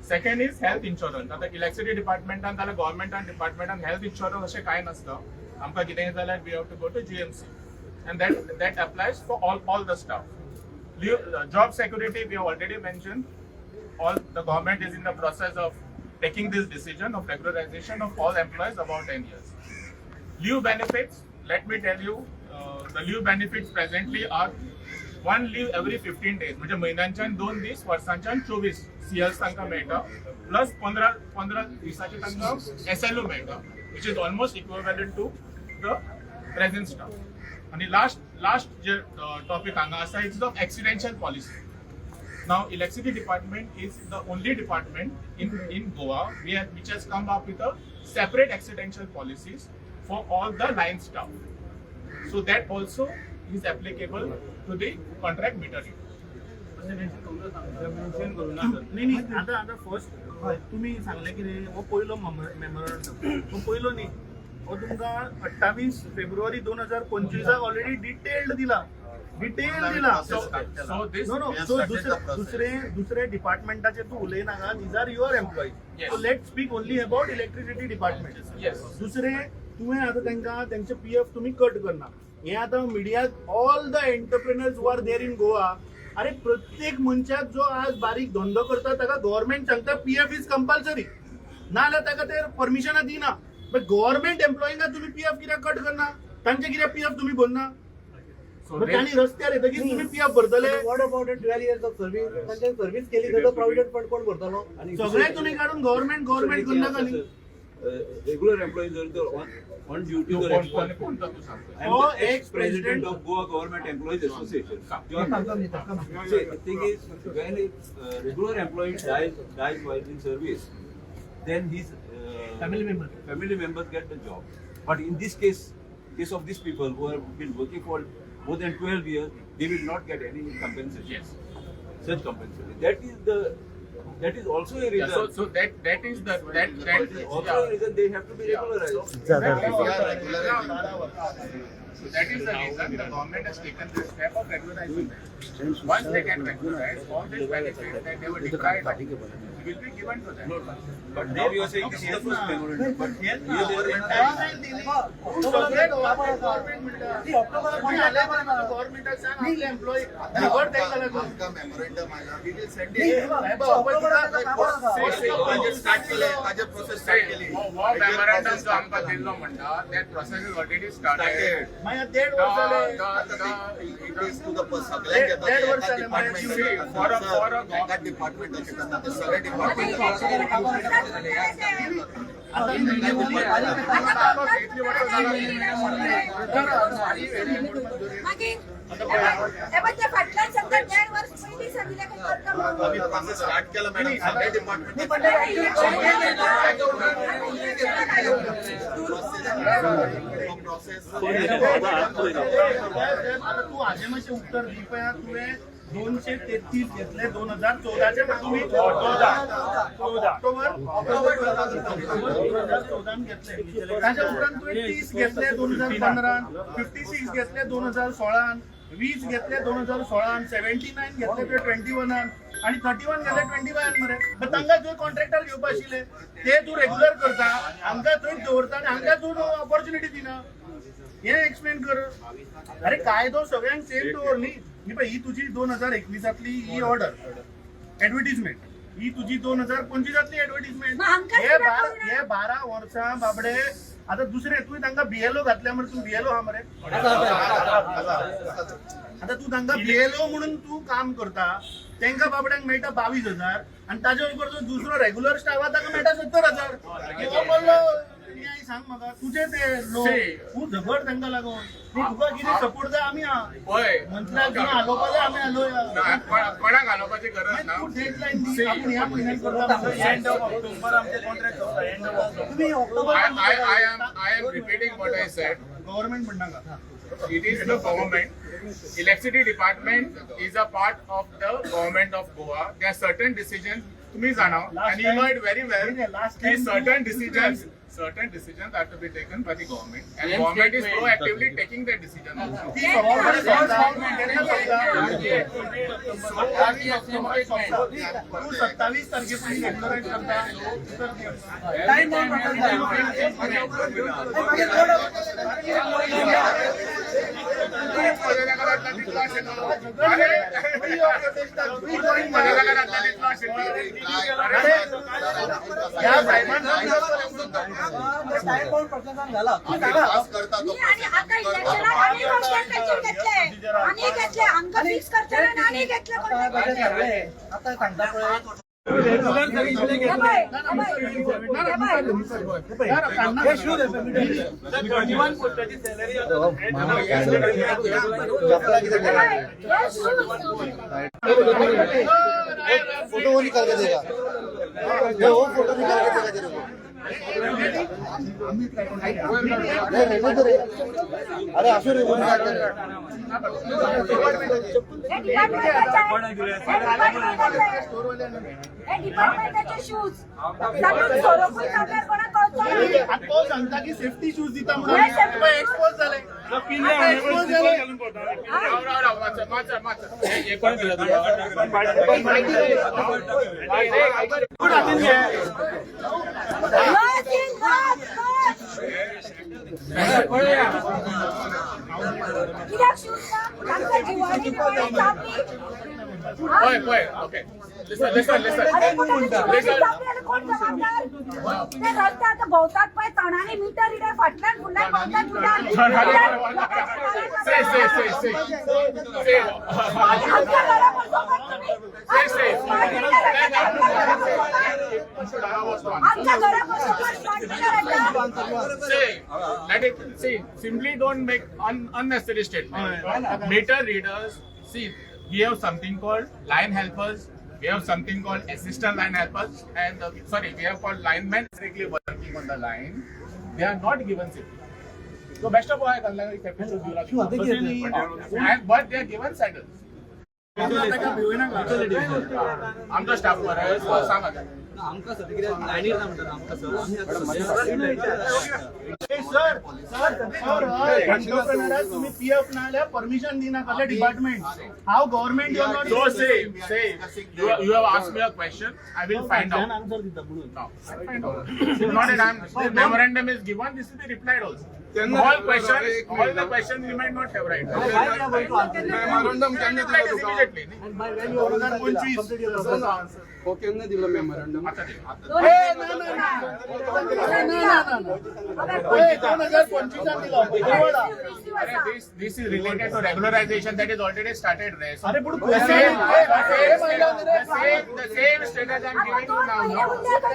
Second is health insurance. आतां electricity डिपार्टमेंटान जाल्यार गव्हर्मेंटान डिपार्टमेंटान health insurance अशें कांय नासता. आमकां कितेंय जाल्यार we have to go to GMC and that applies for all the staff. Job security, we have already mentioned. All the government is in the process of taking this decision of regularization of all employees about 10 years. Leave benefits, let me tell you, the leave benefits presently are one leave every 15 days. म्हणजे म्हयन्याच्यान 2 दीस, वर्सांच्यान 24 सीएल्स तांकां मेळटा, plus 15 15 दिसाचे तांकां SLO मेळटा, which is almost equivalent to the present staff. आणि last last जे topic हांगा आसा, it's of accidental policy. Now, electricity department is the only department in Goa which has come up with a separate accidental policies for all the line staff. So that also is applicable to the contract meter reader.
नाही नाही, आता आता first तुम्ही सांगले कितें, हो पयलो memorandum हो पयलो न्ही, हो तुमकां 28 फेब्रुवारी 2025 ऑलरेडी डिटेल्ड दिला, डिटेल दिला.
So, so this
no no
We have
so
started
दुसरे
the process.
दुसरे दुसरे डिपार्टमेंटाचे तू उलयनाका. These are your employees.
Yes.
So let speak only about electricity department.
Yes.
दुसरे तुवें आतां तांकां तेंचे पीएफ तुमी कट करना, हे आतां मिडियाक all the entrepreneurs who are there in Goa, अरे प्रत्येक मनशाक जो आज बारीक धंदो करता ताका गव्हर्मेंट सांगता पीएफ is compulsory, नाजाल्यार ताका ते परमिशनां दिना. बट गव्हर्मेंट एम्प्लॉईंका तुमी पीएफ कित्याक कट करना? तांचे कित्याक पीएफ तुमी भरना?
So
मग
this,
तांणी रस्त्यार येतकीच तुमी पीएफ भरतले?
What about 12 years of service? तांच्यानी सर्व्हिस केली, ताजो प्रॉव्हिडंट फंड कोण भरतलो?
सगळे तुमी काडून गव्हर्मेंट गव्हर्मेंट करनाका न्ही.
रेग्युलर एम्प्लॉई जर तर ऑन ड्युटी
तू
जर
कोण कोण कोणतो तू सांगतो?
हो,
ex president of Goa Government Employees Association. See, the thing is, when a regular employee dies while in service, then his
Family member.
Family members get the job. But in this case of these people who have been working for more than 12 years, they will not get any compensation.
Yes.
Such compensation. That is also a
Yeah,
reason.
so that is the that that
That is also a
yeah.
reason they have to be
Yeah.
regularized.
We are regularizing.
So that is the reason the government has taken this step of regularizing them. Once they get regularized, all these benefits that they were deprived of will be given to them.
But now you are saying this is the first memorandum. But here they are
सगळे government म्हणटा.
ती ऑक्टोबराक
तुम्ही आल्या गव्हर्मेंटाक सांग आपले employee निवड तांकां लागून.
आमकां मेमोरेंडम आयला, we will send
नाही,
it.
हे बघ, ऑक्टोबराक आतां कामां आसा.
म्हणजे स्टार्ट केले, ताजे प्रोसेस स्टार्ट केली.
हो हो मेमोरँडम जो आमकां दिल्लो म्हणटा, that process is already started.
Started.
मागीर देड वर्स जाले.
आता ते it is to the सगळ्यांक येता,
देड वर्स
एका
जालें मरे.
See, for a
एका डिपार्टमेंटाक येता, ते सगळे
आता
डिपार्टमेंट.
इलेक्शन मागीर हे पळय, ते फाटल्यान सांगता देड वर्स पयलीं सांगिल्लें खंय करता म्हणून.
आमी प्रोसेस स्टार्ट केला मॅडम, सगळे डिपार्टमेंट.
आता इलेक्शनाक आयलो.
प्रोसेस.
आता तू हाजे मातशें उत्तर दी पळया. तुवें 233 घेतले 2014चे, तुम्ही 14 ऑक्टोबर 2014 घेतले. ताच्या उपरांत तुवें 30 घेतले 2015, 56 घेतले 2016, 20 घेतले 2016, 79 घेतले तुवें 21 आणि 31 घेतले 25 मरे. मग तांकां तुवें कॉन्ट्रॅक्टर घेवपा आशिल्ले, ते तूं रेग्युलर करता, आमकां थंय दवरता आनी आमकां तूं ऑपॉर्च्युनिटी दिना, हे एक्सप्लेन कर. अरे, कायदो सगळ्यांक सेम दवर न्ही. ही पळय, ही तुजी 2021तली ही ऑर्डर एडवर्टीजमेंट, ही तुजी 2025तली एडवर्टीजमेंट.
मग आमकां
हे
कित्याक
बारा
करूना?
हे 12 वर्सां बाबडे. आता दुसरे तुवें तांकां बीएलओ घातल्या मरे. तूं बीएलओ आहा मरे. आता तूं तांकां बीएलओ म्हणून तूं काम करता, तांकां बाबड्यांक मेळटा 22,000 आनी ताजे उपर जो दुसरो रेग्युलर स्टाफ आहा ताका मेळटा 70,000. हो बल्लो न्याय सांग म्हाका. तुजे ते लोक तूं झगड तांकां लागून. तुका कितें सपोर्ट जाय आमी आहा.
पळय,
मंत्र्याक तुवें हालोवपा जाय, आमी हालोवया.
ना, कोणाक घालोवपाची गरज ना.
तूं डेडलायन दी, आपूण ह्या म्हयन्याक करता.
एंड ऑफ ऑक्टोबर आमचे कॉन्ट्रॅक्ट सोंपता, एंड ऑफ ऑक्टोबर.
तुम्ही October
I am repeating what I said.
Government म्हणनाका.
It is the government. Electricity department is a part of the government of Goa. There are certain decisions, तुम्ही जाणा,
Last
and you know it very well.
नाही, last
की
time
certain decisions are to be taken by the government, and government is proactively taking that decision also.
ती ऑक्टोबर सोंपता, केन्ना सोंपता? तूं 27 तारखे पयलीं रेग्युलरायज करता, उत्तर दी आमकां.
टाइम बाउंड मागीर
ह्या साहेबान
टाइम बाउंड प्रशासन झाला, तुम्ही सांगा.
पास करता तो
मी आणि आता इलेक्शनाक आनी कॉन्ट्रॅक्टाचेर घेतले, आनी घेतले आमकां फिक्स करचे आनी घेतले
आता
कॉन्ट्रॅक्टाचेर.
आता सांगता पळय.
हे पळय, हे पळय, हे पळय.
चपला किधर
हे पळय, हे शूज.
फोटो वो निकाल के देगा, वो फोटो निकाल के देगा तेरे को. नहीं, रहने दे रे. अरे असो रे, वो निकाल के दे.
हे डिपार्टमेंटाचे, हे डिपार्टमेंटाचे, हे डिपार्टमेंटाचे शूज. तातूंत सोरोपूय चाबल्यार कोणाक कळचो ना.
आता तो सांगता की सेफ्टी शूज दिता म्हणून
हे safety shoes.
Expose झाले, एक्सपोज झाले.
राव राव राव, मातसो मातसो मातसो. हे कोण दिला तुका?
लस इन लस लस. कित्याक शूज ना? तांकां जिवाणी बिवाणी चाबली. हा?
पळय पळय, ओके, लिसन लिसन लिसन.
अरे पूण तांकां जिवाणी चाबली जाल्यार कोण जबाबदार? ते रस्त्यार आतां भोंवतात पळय, तणांनी मिटर रिडर फाटल्यान फुडल्यान भोंवतात मिटर.
से से से से से.
आमच्या घरा बसोवपाक तुमी.
से से.
आमच्या घरा बसोवपाक, आमच्या घरा बसोवपाक स्मार्ट मिटर हाडटा.
Say, let it see. Simply don't make unnecessary statement. Meter readers, see, we have something called line helpers. We have something called assistant line helpers, and sorry, we have called linemen directly working on the line. They are not given safety. So best of all, I safety shoes and but they are given saddles. आमचो staff बरो सांगा.
Sir sir sir, एंटरप्रेन्योराक तुम्ही PF ना जाल्यार permission दिना कसलें department? How government you not
So say, say, you have asked me a question, I will find out.
Answer दिता म्हणून.
No, I'll find out. It's not that I'm, the memorandum is given, this will be replied also. All questions, all the questions we might not have right now.
Memorandum केन्ना
Reply
दिला
this
तुका?
immediately.
2025.
हो, केन्ना दिलो memorandum?
आता दे, आता.
2025 दिलो.
अरे, this is related to regularization that is already started, right? So
अरे पूण
the same, the same, the same status I'm giving you now, no?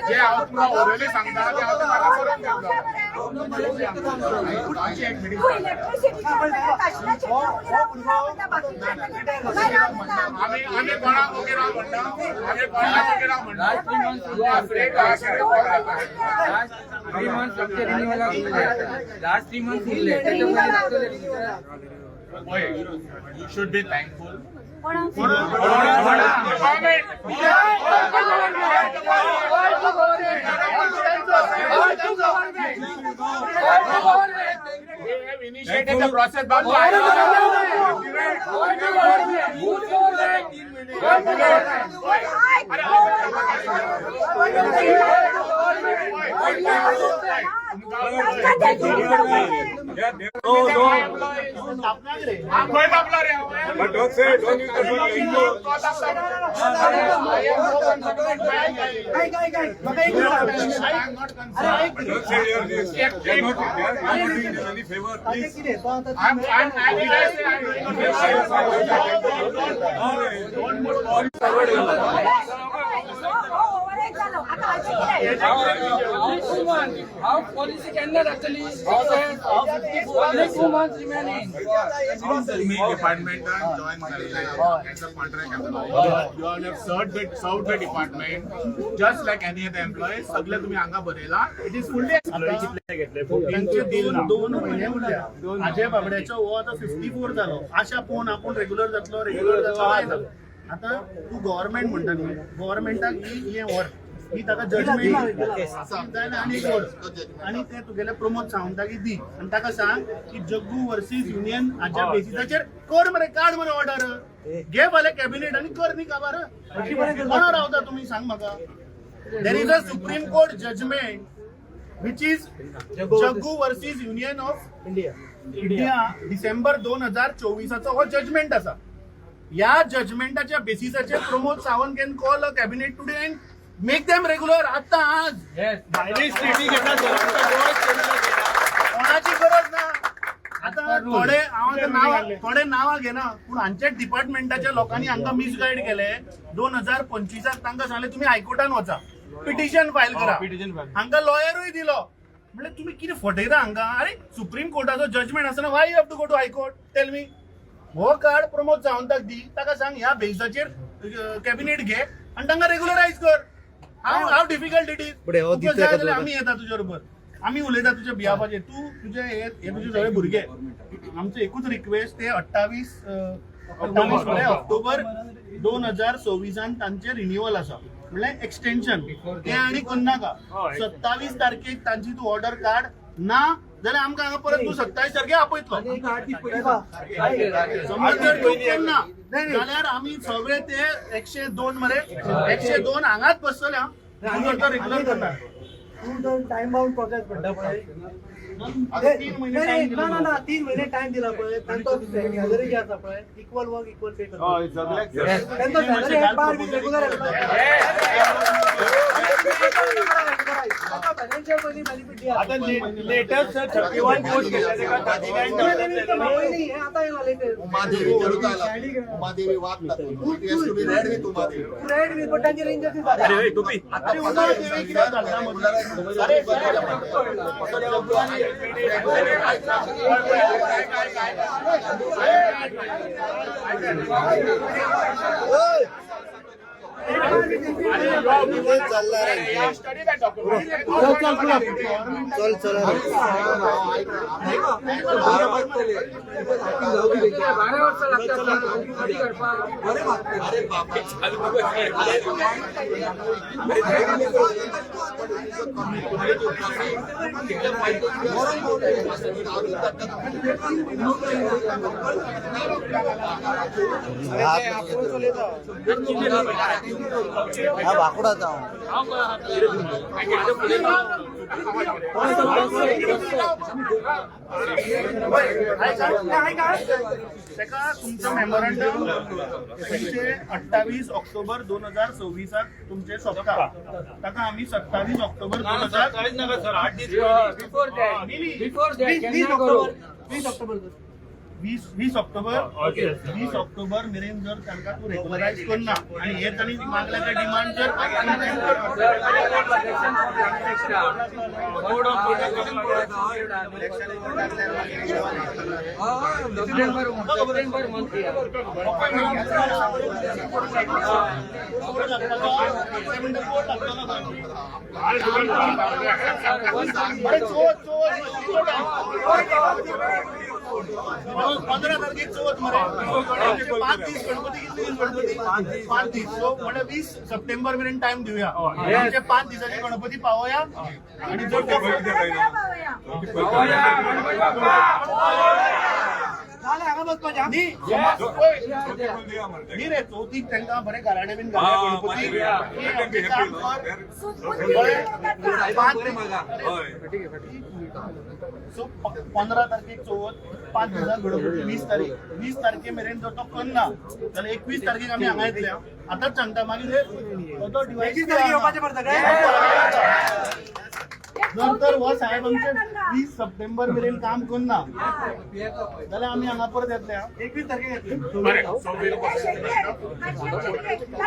जे हांव तुमकां ओरली सांगता ते हांव तुमकां करून दितलो. आमची एक meeting.
तू इलेक्ट्रिसिटीच्या काशनाचेर रावता, बाकीच्या काय रावता?
आम्ही आम्ही कोणाक ओके राव म्हणटा, आम्ही कोणाक ओके राव म्हणटा.
लास्ट 3 मंथ्स उरले त्याच्या.
पळय, you should be thankful.
कोणाक?
Government. We have initiated the process, Babu. खंय तापला रे?
But don't say, don't use the word ego.
ऐक ऐक ऐक, म्हाका एक सांग.
I am not concerned.
But don't say you are this. They are not, they are not doing you any favor,
ताचें
please.
कितें तो आतां
I'm, I'm, I did I say I'm doing a favor? Don't put all
overhead जालो आता, हाचें कितें?
हाव policy केन्ना जातली? Only 2 months remaining.
तुम्ही डिपार्टमेंटान जॉईन केल्ले as a contract employee. You all have served the department just like any other employee. सगळे तुम्ही हांगा बरयला. It is fully
तांचे दोन दोन म्हयने उरल्या. आजे बाबड्याचो हो आतां 54 जालो. आशा पळोवन आपूण रेग्युलर जातलो, रेग्युलर जातलो, काय जालो. आतां तूं गव्हर्मेंट म्हणटा न्ही, गव्हर्मेंटाक ही हें व्हर, ही ताका जजमेंट जायना आनी एक व्हर आनी ते तुगेले प्रमोद सावंताक दी आनी ताका सांग की जग्गू वर्सीस युनियन हाच्या बेसिसाचेर कर मरे, काड मरे ऑर्डर, घे फाल्यां कॅबिनेट आनी कर न्ही काबार. कोणा रावता तुमी, सांग म्हाका. There is a Supreme Court judgment which is Jaggu versus Union of
India
India, December 2024चो हो जजमेंट आसा. ह्या जजमेंटाच्या बेसिसाचेर Pramod Sawant can call a cabinet today and make them regular आता आज.
भायली स्टेटी घेता.
कोणाची गरज ना. आता थोडे हांव आतां नांवां, थोडे नांवां घेना, पूण हांच्या डिपार्टमेंटाच्या लोकांनी हांकां मिसगायड केले. 2025 तांकां सांगलें तुमी हायकोर्टान वचा, पिटिशन फायल करा. हांकां लॉयरूय दिलो. म्हणल्यार तुमी कितें फटयता हांकां? अरे, सुप्रीम कोर्टाचो जजमेंट आसतना why you have to go to High Court, tell me? हो कार्ड प्रमोद सावंताक दी, ताका सांग ह्या बेजाचेर कॅबिनेट घे आनी तांकां रेगुलरायज कर. How difficult it is?
But हो दिता का तुका?
आमी येता तुज्या बरोबर, आमी उलयता तुज्या बिहाफाचेर. तूं तुजे हे हे तुजे सगळे भुरगे, आमचे एकूच रिक्वेस्ट, ते 28 म्हळ्यार ऑक्टोबर 2026 तांचे रिन्युअल आसा, म्हणल्यार एक्सटेन्शन. ते आनी करनाका. 27 तारखेक तांची तूं ऑर्डर काड, ना जाल्यार आमकां हांगा परत तूं 27 तारखेक आपयतलो. समज जर तूं करना जाल्यार आमी सगळे ते 102 मरे, 102 हांगाच बसतले. हा, तूं जर तो रेग्युलर करना.
तूं जर टायम बाउंड प्रोसेस म्हणटा पळय.
आता 3 म्हयने
नाही,
time
ना
दिलो.
ना ना, 3 महिने टायम दिला पळय, तांचो सॅलरी जी आसा पळय, इक्वल वर्क इक्वल पे करता. तांचो salary at par with regular. Financial पयलीं बेनिफीट दिया.
आता लेटेस्ट 31 पोस्ट केल्या तेका 39.
हे आता येयला लेटेस्ट.
उमादेवी उमादेवी वाद तातूंत. It has to be read with Umadevi.
Red with, पण तांची रेंज अशी.
अरे, उमादेवी कित्याक घालता मदीं? अरे,
चालला रे. चल चल चल चल.
अरे बाबा,
हा वाकडाचा.
तेका तुमचं मेमोरंडम तुमचे 28 ऑक्टोबर 2026 तुमचे सोंपता. ताका आमी 27 ऑक्टोबर 2000
20 ऑक्टोबर, 20 ऑक्टोबर.
20 ऑक्टोबर, 20 ऑक्टोबर मेरेन जर तांकां तूं रेगुलरायज करना आनी हे तांणी मागल्या ते डिमांड जर अरे, चवथ चवथ 15 तारखेक चवथ मरे. 5 दीस गणपती. कितले दीस गणपती? 5 दीस. सो म्हणल्यार 20 सप्टेंबर मेरेन टायम दिवया. आमचे 5 दिसाचे गणपती पावया आणि जर तो
पावया.
जालें, हांगा बसपाचें.
न्ही, न्ही रे, चवथीक तांकां बरें गाराणें बीन घालया गणपती. आमचें काम कर.
सुदबुद्धी ताका.
5 सो 15 तारखेक चवथ, 5 दिसां गणपती, 20 तारीख. 20 तारखे मेरेन जर तो करना जाल्यार 21 तारखेक आमी हांगा येतले. आतांच सांगता, मागीर तो
21 तारखेक येवपाचें पडटा काय?
जर तर हो साहेब आमचे 20 सप्टेंबर मेरेन काम करना जाल्यार आमी हांगा परत येतले. हा.
21 तारखेक येतले.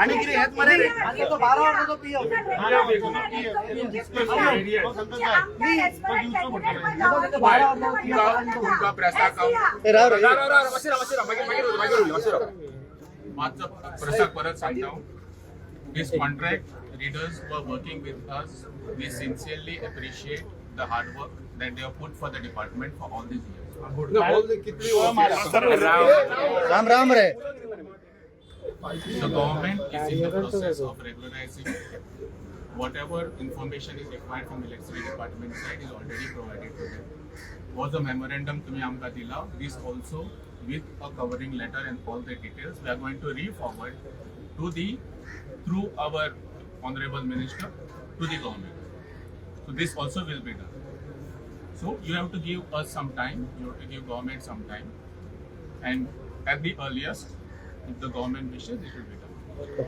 आणि कितें हेच मरे रे.
आनी तो 12 वर्साचो पी
ए, राव रे.
मातसो प्रसाद परत सांगता. These contract readers who are working with us, we sincerely appreciate the hard work that they have put for the department for all these years.
Ram Ram रे.
The government is in the process of regularizing. Whatever information is required from electricity department side is already provided to them. Was a memorandum तुम्ही आमकां दिला, this also with a covering letter and all the details, we are going to re-forward to the, through our honorable minister, to the government. So this also will be done. So you have to give us some time, you have to give government some time. And at the earliest, if the government wishes, it will be done.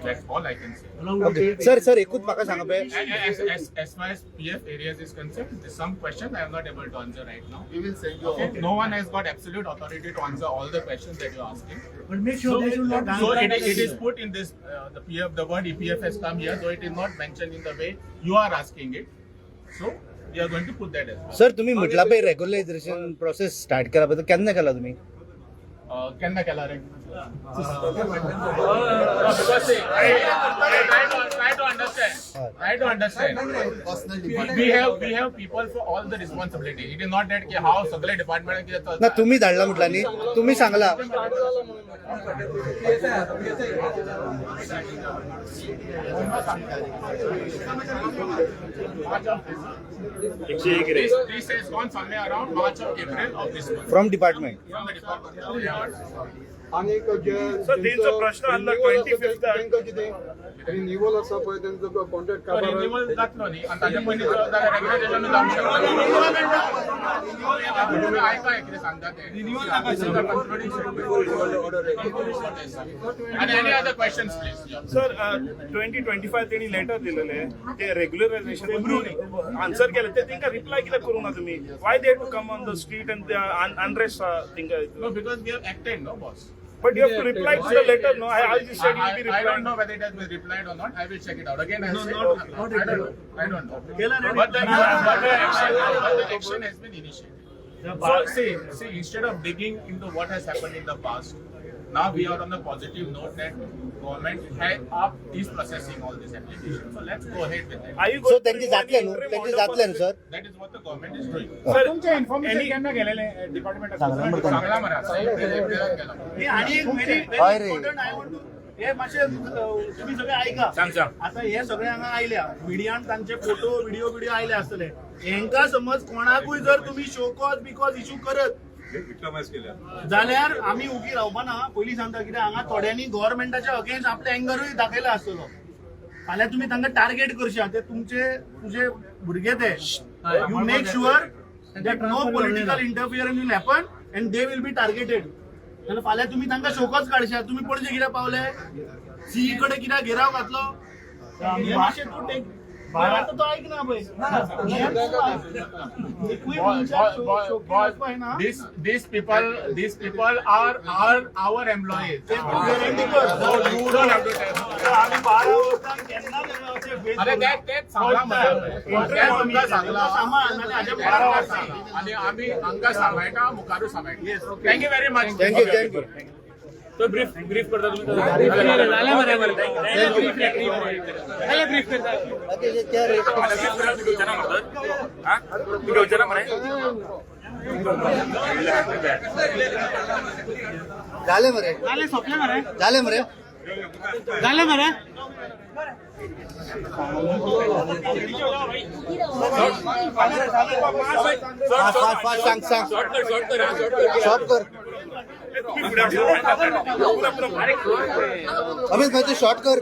That's all I can say.
Okay sir, sir, एकूच म्हाका सांगा पळय.
As far as PF areas is concerned, there's some questions I am not able to answer right now.
We will send you.
Okay, no one has got absolute authority to answer all the questions that you're asking.
But make sure they should not.
So it is put in this, the PF, the word EPF has come here, though it is not mentioned in the way you are asking it. So we are going to put that as well.
Sir, तुम्ही म्हटला पळय regularisation process start केला पळय, तो केन्ना केला तुम्ही?
केन्ना केला रे? No, because see, try to understand. Try to understand. We have people for all the responsibility. It is not that की हांव सगळे डिपार्टमेंट कितें
ना,
चलता.
तुम्ही धाडला म्हटला न्ही, तुम्ही सांगला.
March of this. This has gone somewhere around March or April of this month.
From department.
From the department. Yeah.
Sir, तेंचो प्रश्न आसलो 25th.
तांकां कितें रिन्युअल आसा पळय, तेंचो कॉन्ट्रॅक्ट
तो रिन्युअल जातलो न्ही आनी ताच्या पयलीं जाल्यार रेग्युलरायझेशन जावंक शकता. तुमी आयका कितें सांगता तें. आनी any other questions, please.
Sir, 2025 तेणी लेटर दिलेले ते रेग्युलरायझेशन आन्सर केले, ते तेंका रिप्लाय कित्याक करूंक ना तुमी? Why they to come on the street and unrest तेंका?
No, because we have acted, no, boss.
But you have to reply to the letter, no? I just said you be
I don't know
replying.
whether it has been replied or not. I will check it out. Again, I
No,
said,
not
I don't know. I don't know.
केला रे.
But the action has been initiated. So see, instead of digging into what has happened in the past, now we are on the positive note that government has up is processing all these applications. So let's go ahead with that.
Are you
so
going to
तेंचे जातले न्हू, तेंचे जातले न्हू sir?
That is what the government is doing.
Sir,
तुमचे information केन्ना गेलेले department? सांगला मरे, आता एप्रिलान गेला.
हे आणि एक व्हेरी
हय रे.
Important I want to, हे मातशे तुम्ही सगळे ऐका. आता हे सगळे हांगा आयल्या, मिडियान तांचे फोटो व्हिडिओ व्हिडिओ आयले आसतले. हेंका समज कोणाकूय जर तुम्ही शो कॉज because issue करत जाल्यार आमी उगी रावपा ना. पयलीं सांगता, कित्याक हांगा थोड्यांनी गव्हर्मेंटाच्या अगेन्स्ट आपले एंगरूय दाखयला आसतलो. फाल्यां तुमी तांकां टार्गेट करशात, ते तुमचे तुजे भुरगे ते. You make sure that no political interference will happen and they will be targeted. जाल्यार फाल्यां तुमी तांकां शोकच काडशात, तुमी पणजे कित्याक पावले, सीई कडेन कित्याक घेराव घातलो. हे मातशें तूं टेक, आतां तो ऐकना पळय. हे तूं आयक. एकूय मनशाक शोकीन वचपा येना.
These people are our employees.
ते तूं guarantee कर.
So you don't have to tell.
आमी 12 वर्सां केन्ना अशें face
अरे, तेच सांगला मरे, तेच तुमकां सांगला.
सांबाळ, नाल्यार हाज्या 12 वर्सां.
आणि आम्ही हांगा सांबाळटा, मुखारूय सांबाळटा. Thank you very much.
Thank you, thank you.
तो ब्रीफ ब्रीफ करता तुम्ही.
बाकी हे क्या रे?
घेवचे.
झाले मरे, झाले मरे,
झाले मरे.
फास्ट फास्ट फास्ट, सांग सांग, शॉर्ट कर. अमित भाई, तू शॉर्ट कर.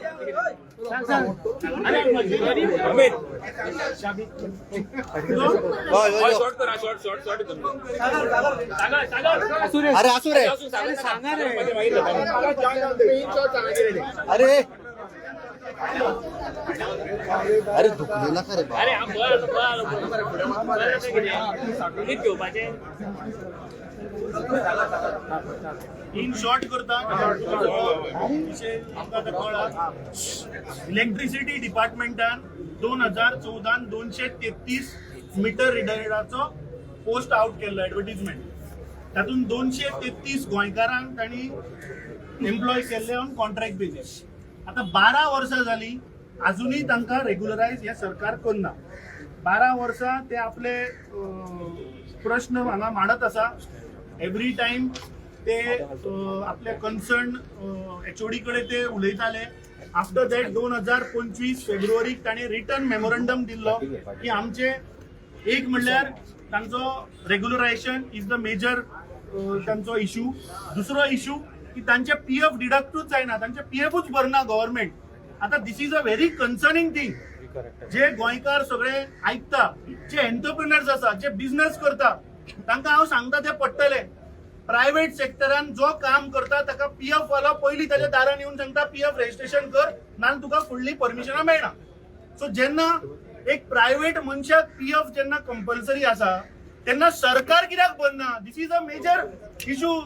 होय, होय, होय. अरे असू रे, अरे अरे, दुखले नका रे बाबा.
इन शॉर्ट करता, विशय आमकां आतां कळ्ळा. इलेक्ट्रिसिटी डिपार्टमेंटान 2014 233 मिटर रिडराचो पोस्ट आउट केल्लो एडवर्टीजमेंट. तातूंत 233 गोंयकारांक तांणी एम्प्लॉय केल्ले ऑन कॉन्ट्रॅक्ट बेजीस. आतां 12 वर्सां जालीं, आजुनूय तांकां रेगुलरायज हें सरकार करना. 12 वर्सां ते आपले प्रश्न हांगा मांडत आसा. एवरी टायम ते आपल्या कन्सर्न एचओडी कडेन ते उलयताले. आफ्टर that 2025 फेब्रुवारीक ताणें रिटर्न मेमोरंडम दिल्लो की आमचे एक म्हणल्यार तांचो रेग्युलरायझेशन is the major तांचो इशू. दुसरो इशू की तांचे पीएफ डिडक्टूच जायना, तांचे पीएफूच भरना गव्हर्मेंट. आता this is a very concerning thing. जे गोंयकार सगळे आयकता, जे एंटरप्रिनर्स आसा, जे बिझनेस करता, तांकां हांव सांगता ते पडटले. प्रायव्हेट सेक्टरान जो काम करता ताका पीएफ वालो पयली ताच्या दारान येवन सांगता, पीएफ रजिस्ट्रेशन कर, ना तुका फुडली परमिशनां मेळना. सो जेन्ना एक प्रायव्हेट मनशाक पीएफ जेन्ना कंपल्सरी आसा, तेन्ना सरकार कित्याक भरना? This is a major issue.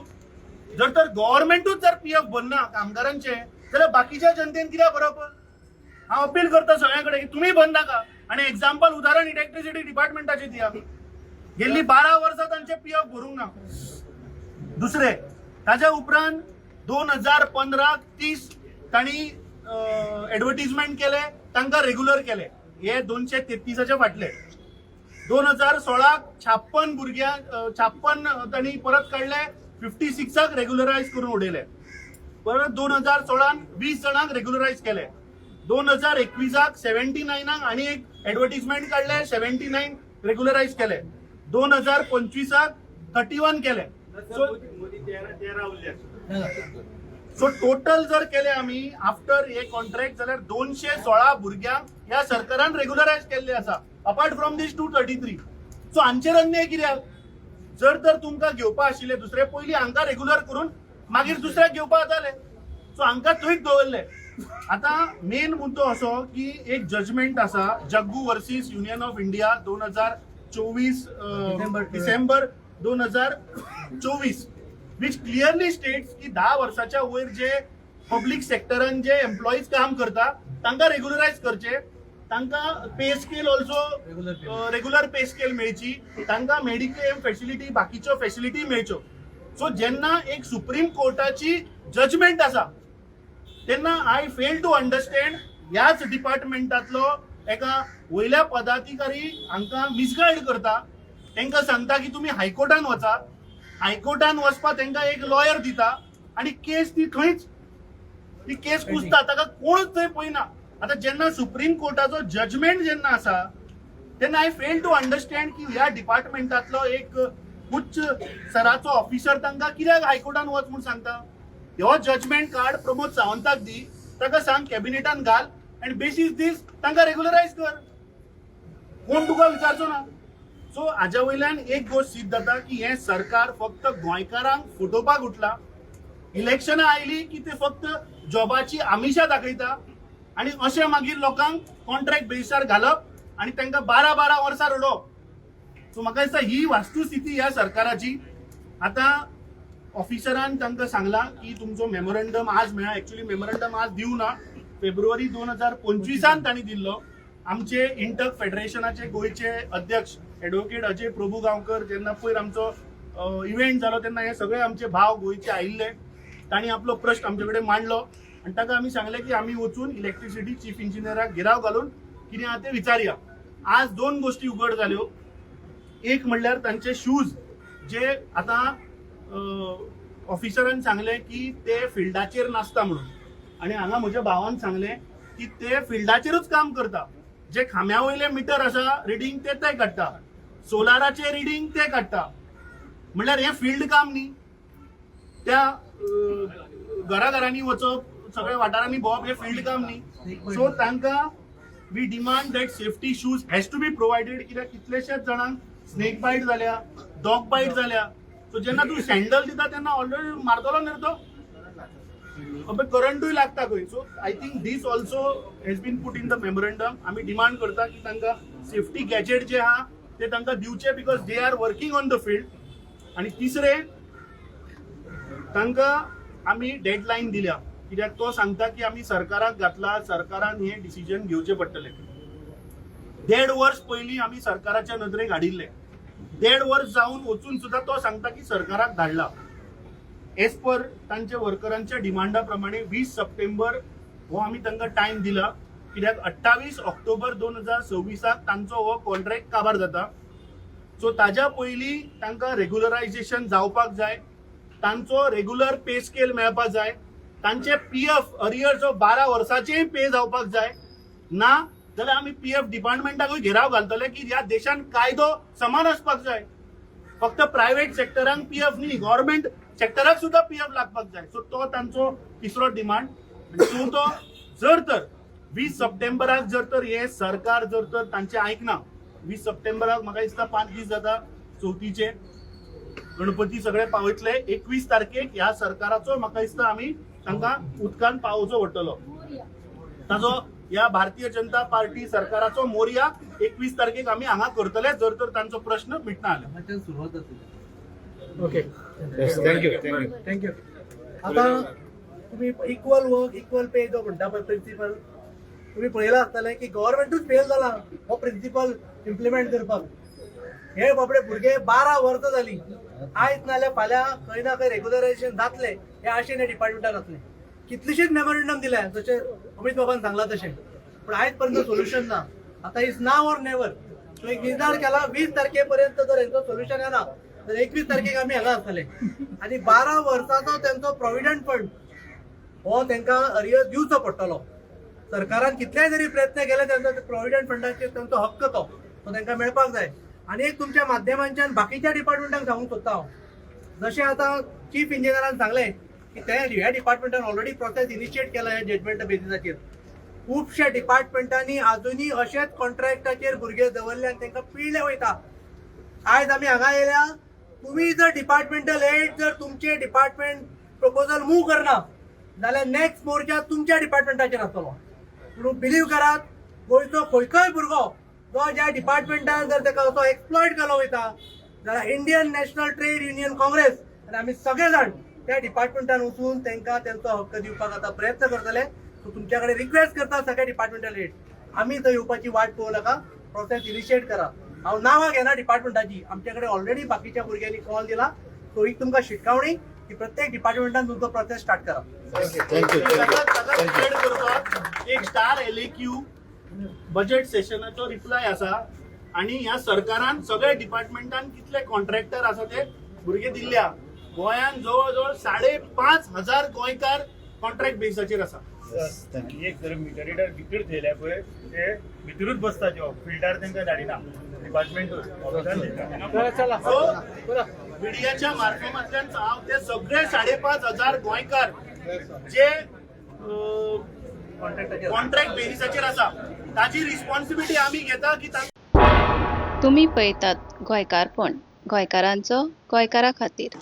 जर तर गव्हर्मेंटूच जर पीएफ भरना कामगारांचे, जाल्यार बाकीच्या जनतेन कित्याक भरप? हांव अपील करता सगळ्यां कडेन की तुमी भरनाका. आनी एग्जाम्पल, उदाहरण इलेक्ट्रिसिटी डिपार्टमेंटाचे दिया. गेल्ली 12 वर्सां तांचे पीएफ भरूंक ना. दुसरे, ताज्या उपरांत 2015 30 तांणी एडवर्टीजमेंट केले, तांकां रेगुलर केले. हे 233च्या फाटले 2016 56 भुरग्यांक, 56 तांणी परत काडले, 56क रेगुलरायज करून उडयले. परत 2016 20 जाणांक रेगुलरायज केले. 2021क 79क आनी एक एडवर्टीजमेंट काडले, 79 रेगुलरायज केले. 2025क 31 केले. सो टोटल जर केले आमी आफ्टर हे कॉन्ट्रॅक्ट, जाल्यार 216 भुरग्यांक ह्या सरकारान रेगुलरायज केल्ले आसा, apart from these 233. So हांचेर अन्याय कित्याक? जर तर तुमकां घेवपा आशिल्ले दुसरे, पयलीं हांकां रेगुलर करून मागीर दुसऱ्याक घेवपा जाताले. सो हांकां थंयच दवरले. आतां मेन मुद्दो असो की एक जजमेंट आसा, Jaggu versus union of India, 2024, December 2024, which clearly states की 10 वर्साच्या वयर जे पब्लीक सेक्टरान जे एम्प्लॉईज काम करता, तांकां रेग्युलरायज करचे, तांकां pay scale also, regular pay scale मेळची, तांकां मेडिक्लेम फॅसिलिटी, बाकीच्यो फॅसिलिटी मेळच्यो. सो जेन्ना एक सुप्रीम कोर्टाची जजमेंट आसा, तेन्ना I fail to understand, ह्याच डिपार्टमेंटातलो एका वयल्या पदाधिकारी हांकां मिसगायड करता, तांकां सांगता की तुमी हायकोर्टान वचा. हायकोर्टान वचपा तांकां एक लॉयर दिता आनी केस ती खंयच, ती केस कुसता, ताका कोणूच थंय पळयना. आतां जेन्ना सुप्रीम कोर्टाचो जजमेंट जेन्ना आसा, तेन्ना I fail to understand की ह्या डिपार्टमेंटातलो एक उच्च स्तराचो ऑफिसर तांकां कित्याक हायकोर्टान वच म्हूण सांगता? हो जजमेंट कार्ड प्रमोद सावंताक दी, ताका सांग कॅबिनेटान घाल आनी बेसीस दीस तांकां रेगुलरायज कर. कोण तुका विचारचो ना. सो हाज्या वयल्यान एक गोश्ट सिद्ध जाता की हें सरकार फक्त गोंयकारांक फटोवपाक उठला. इलेक्शनां आयली की ते फक्त जॉबाची आमिशा दाखयता आनी अशें मागीर लोकांक कॉन्ट्रॅक्ट बेसार घालप आनी तांकां 12-12 वर्सां रडोवप. सो म्हाका दिसता ही वास्तुस्थिती ह्या सरकाराची. आतां ऑफिसरान तांकां सांगलां की तुमचो मेमोरंडम आज मेळ्ळा. एक्चुअली मेमोरंडम आज दिवना, फेब्रुवारी 2025 तांणी दिल्लो. आमचे इंटक फेडरेशनाचे गोंयचे अध्यक्ष एडवोकेट अजय प्रभू गांवकर, जेन्ना पयर आमचो इव्हेंट जालो, तेन्ना हे सगळे आमचे भाव गोंयचे आयिल्ले. तांणी आपलो प्रश्न आमचे कडेन मांडलो आनी ताका आमी सांगलें की आमी वचून इलेक्ट्रिसिटी चीफ इंजिनियराक घेराव घालून कितें आहा तें विचारया. आज दोन गोश्टी उगड जाल्यो. एक म्हणल्यार तांचे शूज, जे आतां ऑफिसरान सांगलें की ते फिल्डाचेर नासता म्हणून, आनी हांगा म्हज्या भावान सांगलें की ते फिल्डाचेरूच काम करता. जे खांब्या वयले मिटर आसा रिडींग, ते ते काडटा, सोलाराचे रिडींग ते काडटा. म्हणल्यार हें फिल्ड काम न्ही. त्या घराघरांनी वचप, सगळ्या वाठारांनी भोंवप हें फिल्ड काम न्ही. सो तांकां we demand that safety shoes has to be provided, कित्याक कितलेशेच जाणांक स्नेक बायट जाल्या, डॉग बायट जाल्या. सो जेन्ना तूं सँडल दिता, तेन्ना ऑलरेडी मारतलो न्ही तो, अबे करंटूय लागता खंय. So I think this also has been put in the memorandum. आमी डिमांड करता की तांकां सेफ्टी गॅजेट जे आहा ते तांकां दिवचे, because they are working on the field. आनी तिसरें, तांकां आमी डेडलायन दिल्या, कित्याक तो सांगता की आमी सरकाराक घातला, सरकारान हें डिसिजन घेवचें पडटलें. देड वर्स पयलीं आमी सरकाराच्या नदरेक हाडिल्लें. देड वर्स जावन वचून सुद्दां तो सांगता की सरकाराक धाडला. एज पर तांच्या वर्करांच्या डिमांडा प्रमाणे 20 सप्टेंबर हो आमी तांकां टायम दिला, कित्याक 28 ऑक्टोबर 2026 तांचो हो कॉन्ट्रॅक्ट काबार जाता. सो ताज्या पयलीं तांकां रेग्युलरायझेशन जावपाक जाय, तांचो रेग्युलर पे स्केल मेळपाक जाय, तांचे पीएफ अरियर्स 12 वर्साचेय पे जावपाक जाय. ना जाल्यार आमी पीएफ डिपार्टमेंटाकूय घेराव घालतले, की ह्या देशान कायदो समान आसपाक जाय. फक्त प्रायव्हेट सेक्टरांक पीएफ न्ही, गव्हर्मेंट सेक्टराक सुद्दां पीएफ लागपाक जाय. सो तो तांचो तिसरो डिमांड. आनी चवथो, जर तर 20 सप्टेंबराक जर तर हे सरकार जर तर तांचे आयकना, 20 सप्टेंबराक म्हाका दिसता 5 दीस जाता चवथीचे. गणपती सगळे पावयतले. 21 तारखेक ह्या सरकाराचो म्हाका दिसता आमी तांकां उदकान पावोवचो पडटलो. ताजो ह्या भारतीय जनता पार्टी सरकाराचो मोरया 21 तारखेक आमी हांगा करतले, जर तर तांचो प्रश्न मिटना जाल्यार.
सुरवात जातली.
Okay, thank you, thank you.
Thank you. आता तुम्ही इक्वल वर्क इक्वल पे जो म्हणटा पळय प्रिन्सिपल, तुम्ही पळयलां आसतलें की गव्हर्मेंटूच फेल जाला हो प्रिन्सिपल इम्प्लिमेंट करपाक. हे बाबडे भुरगे 12 वर्सां जाली, आयज नाल्यार फाल्यां खंय ना खंय रेगुलरायझेशन जातलें हे आशेन हे डिपार्टमेंटान आसलें. कितलीशीच मेमोरेंडम दिल्या, जशें अमित बाबान सांगलां तशें, पूण आयज पर्यंत सोल्युशन ना. आतां is now or never. So एक निर्धार केला, 20 तारखे पर्यंत जर हेंचो सोल्युशन येना तर 21 तारखेक आमी हांगा आसतले. आनी 12 वर्सांचो तेंचो प्रोविडंट फंड हो तांकां अरियर दिवचो पडटलो. सरकारान कितलेय जरी प्रयत्न केले, तेंचो प्रोविडंट फंडाचेर तेंचो हक्क तो तो तांकां मेळपाक जाय. आनी एक तुमच्या माध्यमांच्यान बाकीच्या डिपार्टमेंटांक सांगूंक सोदता हांव, जशें आतां चीफ इंजिनियरान सांगलें की ते ह्या डिपार्टमेंटान ऑलरेडी प्रोसेस इनिशिएट केला ह्या जजमेंटा बेसिसाचेर. खुबश्या डिपार्टमेंटांनी अजुनूय अशेच कॉन्ट्रॅक्टाचेर भुरगे दवरले आनी तांकां पिळले वयता. आयज आमी हांगा येयल्या, तुमी जर डिपार्टमेंटल हेड जर तुमचे डिपार्टमेंट प्रपोजल मूव करना जाल्यार नेक्स्ट मोर्चा तुमच्या डिपार्टमेंटाचेर आसतलो. पूण बिलीव करात, गोंयचो खंयचोय भुरगो जो ज्या डिपार्टमेंटान जर ताका असो एक्सप्लॉयट केलो वयता जाल्यार Indian National Trade Union Congress आनी आमी सगळे जाण त्या डिपार्टमेंटान वचून तांकां तेंचो हक्क दिवपाक आतां प्रयत्न करतले. सो तुमच्या कडेन रिक्वेस्ट करता, सगळे डिपार्टमेंटल हेड, आमी थंय येवपाची वाट पळोवं नाका, प्रोसेस इनिशिएट करा. हांव नांवां घेना डिपार्टमेंटाची, आमचे कडेन ऑलरेडी बाकीच्या भुरग्यांनी कॉल दिला. सो एक तुमकां शिटकावणी की प्रत्येक डिपार्टमेंटान तुमचो प्रोसेस स्टार्ट करा.
Thank you, thank you.
ताका एड करपाक एक स्टार एलएक्यू बजेट सेशनाचो रिप्लाय आसा आणि ह्या सरकारान सगळ्या डिपार्टमेंटान कितले कॉन्ट्रॅक्टर आसा ते भुरगे दिल्ल्या. गोंयान जवळ जवळ 5500 गोंयकार कॉन्ट्रॅक्ट बेसाचेर आसा.
Thank you.
एक जर मिटर रिडर भितर थेयल्या पळय, ते भितरूच बसता, जो फिल्डार तांकां धाडिना, डिपार्टमेंटूच ऑफिसान दिता.
सो मिडियाच्या माध्यमांतल्यान हांव ते सगळे 5500 गोंयकार जे कॉन्ट्रॅक्ट बेसिसाचेर आसा ताजी रिस्पॉन्सिबिलिटी आमी घेता की
तुमी पळयतात गोंयकारपण, गोंयकारांचो गोंयकारा खातीर.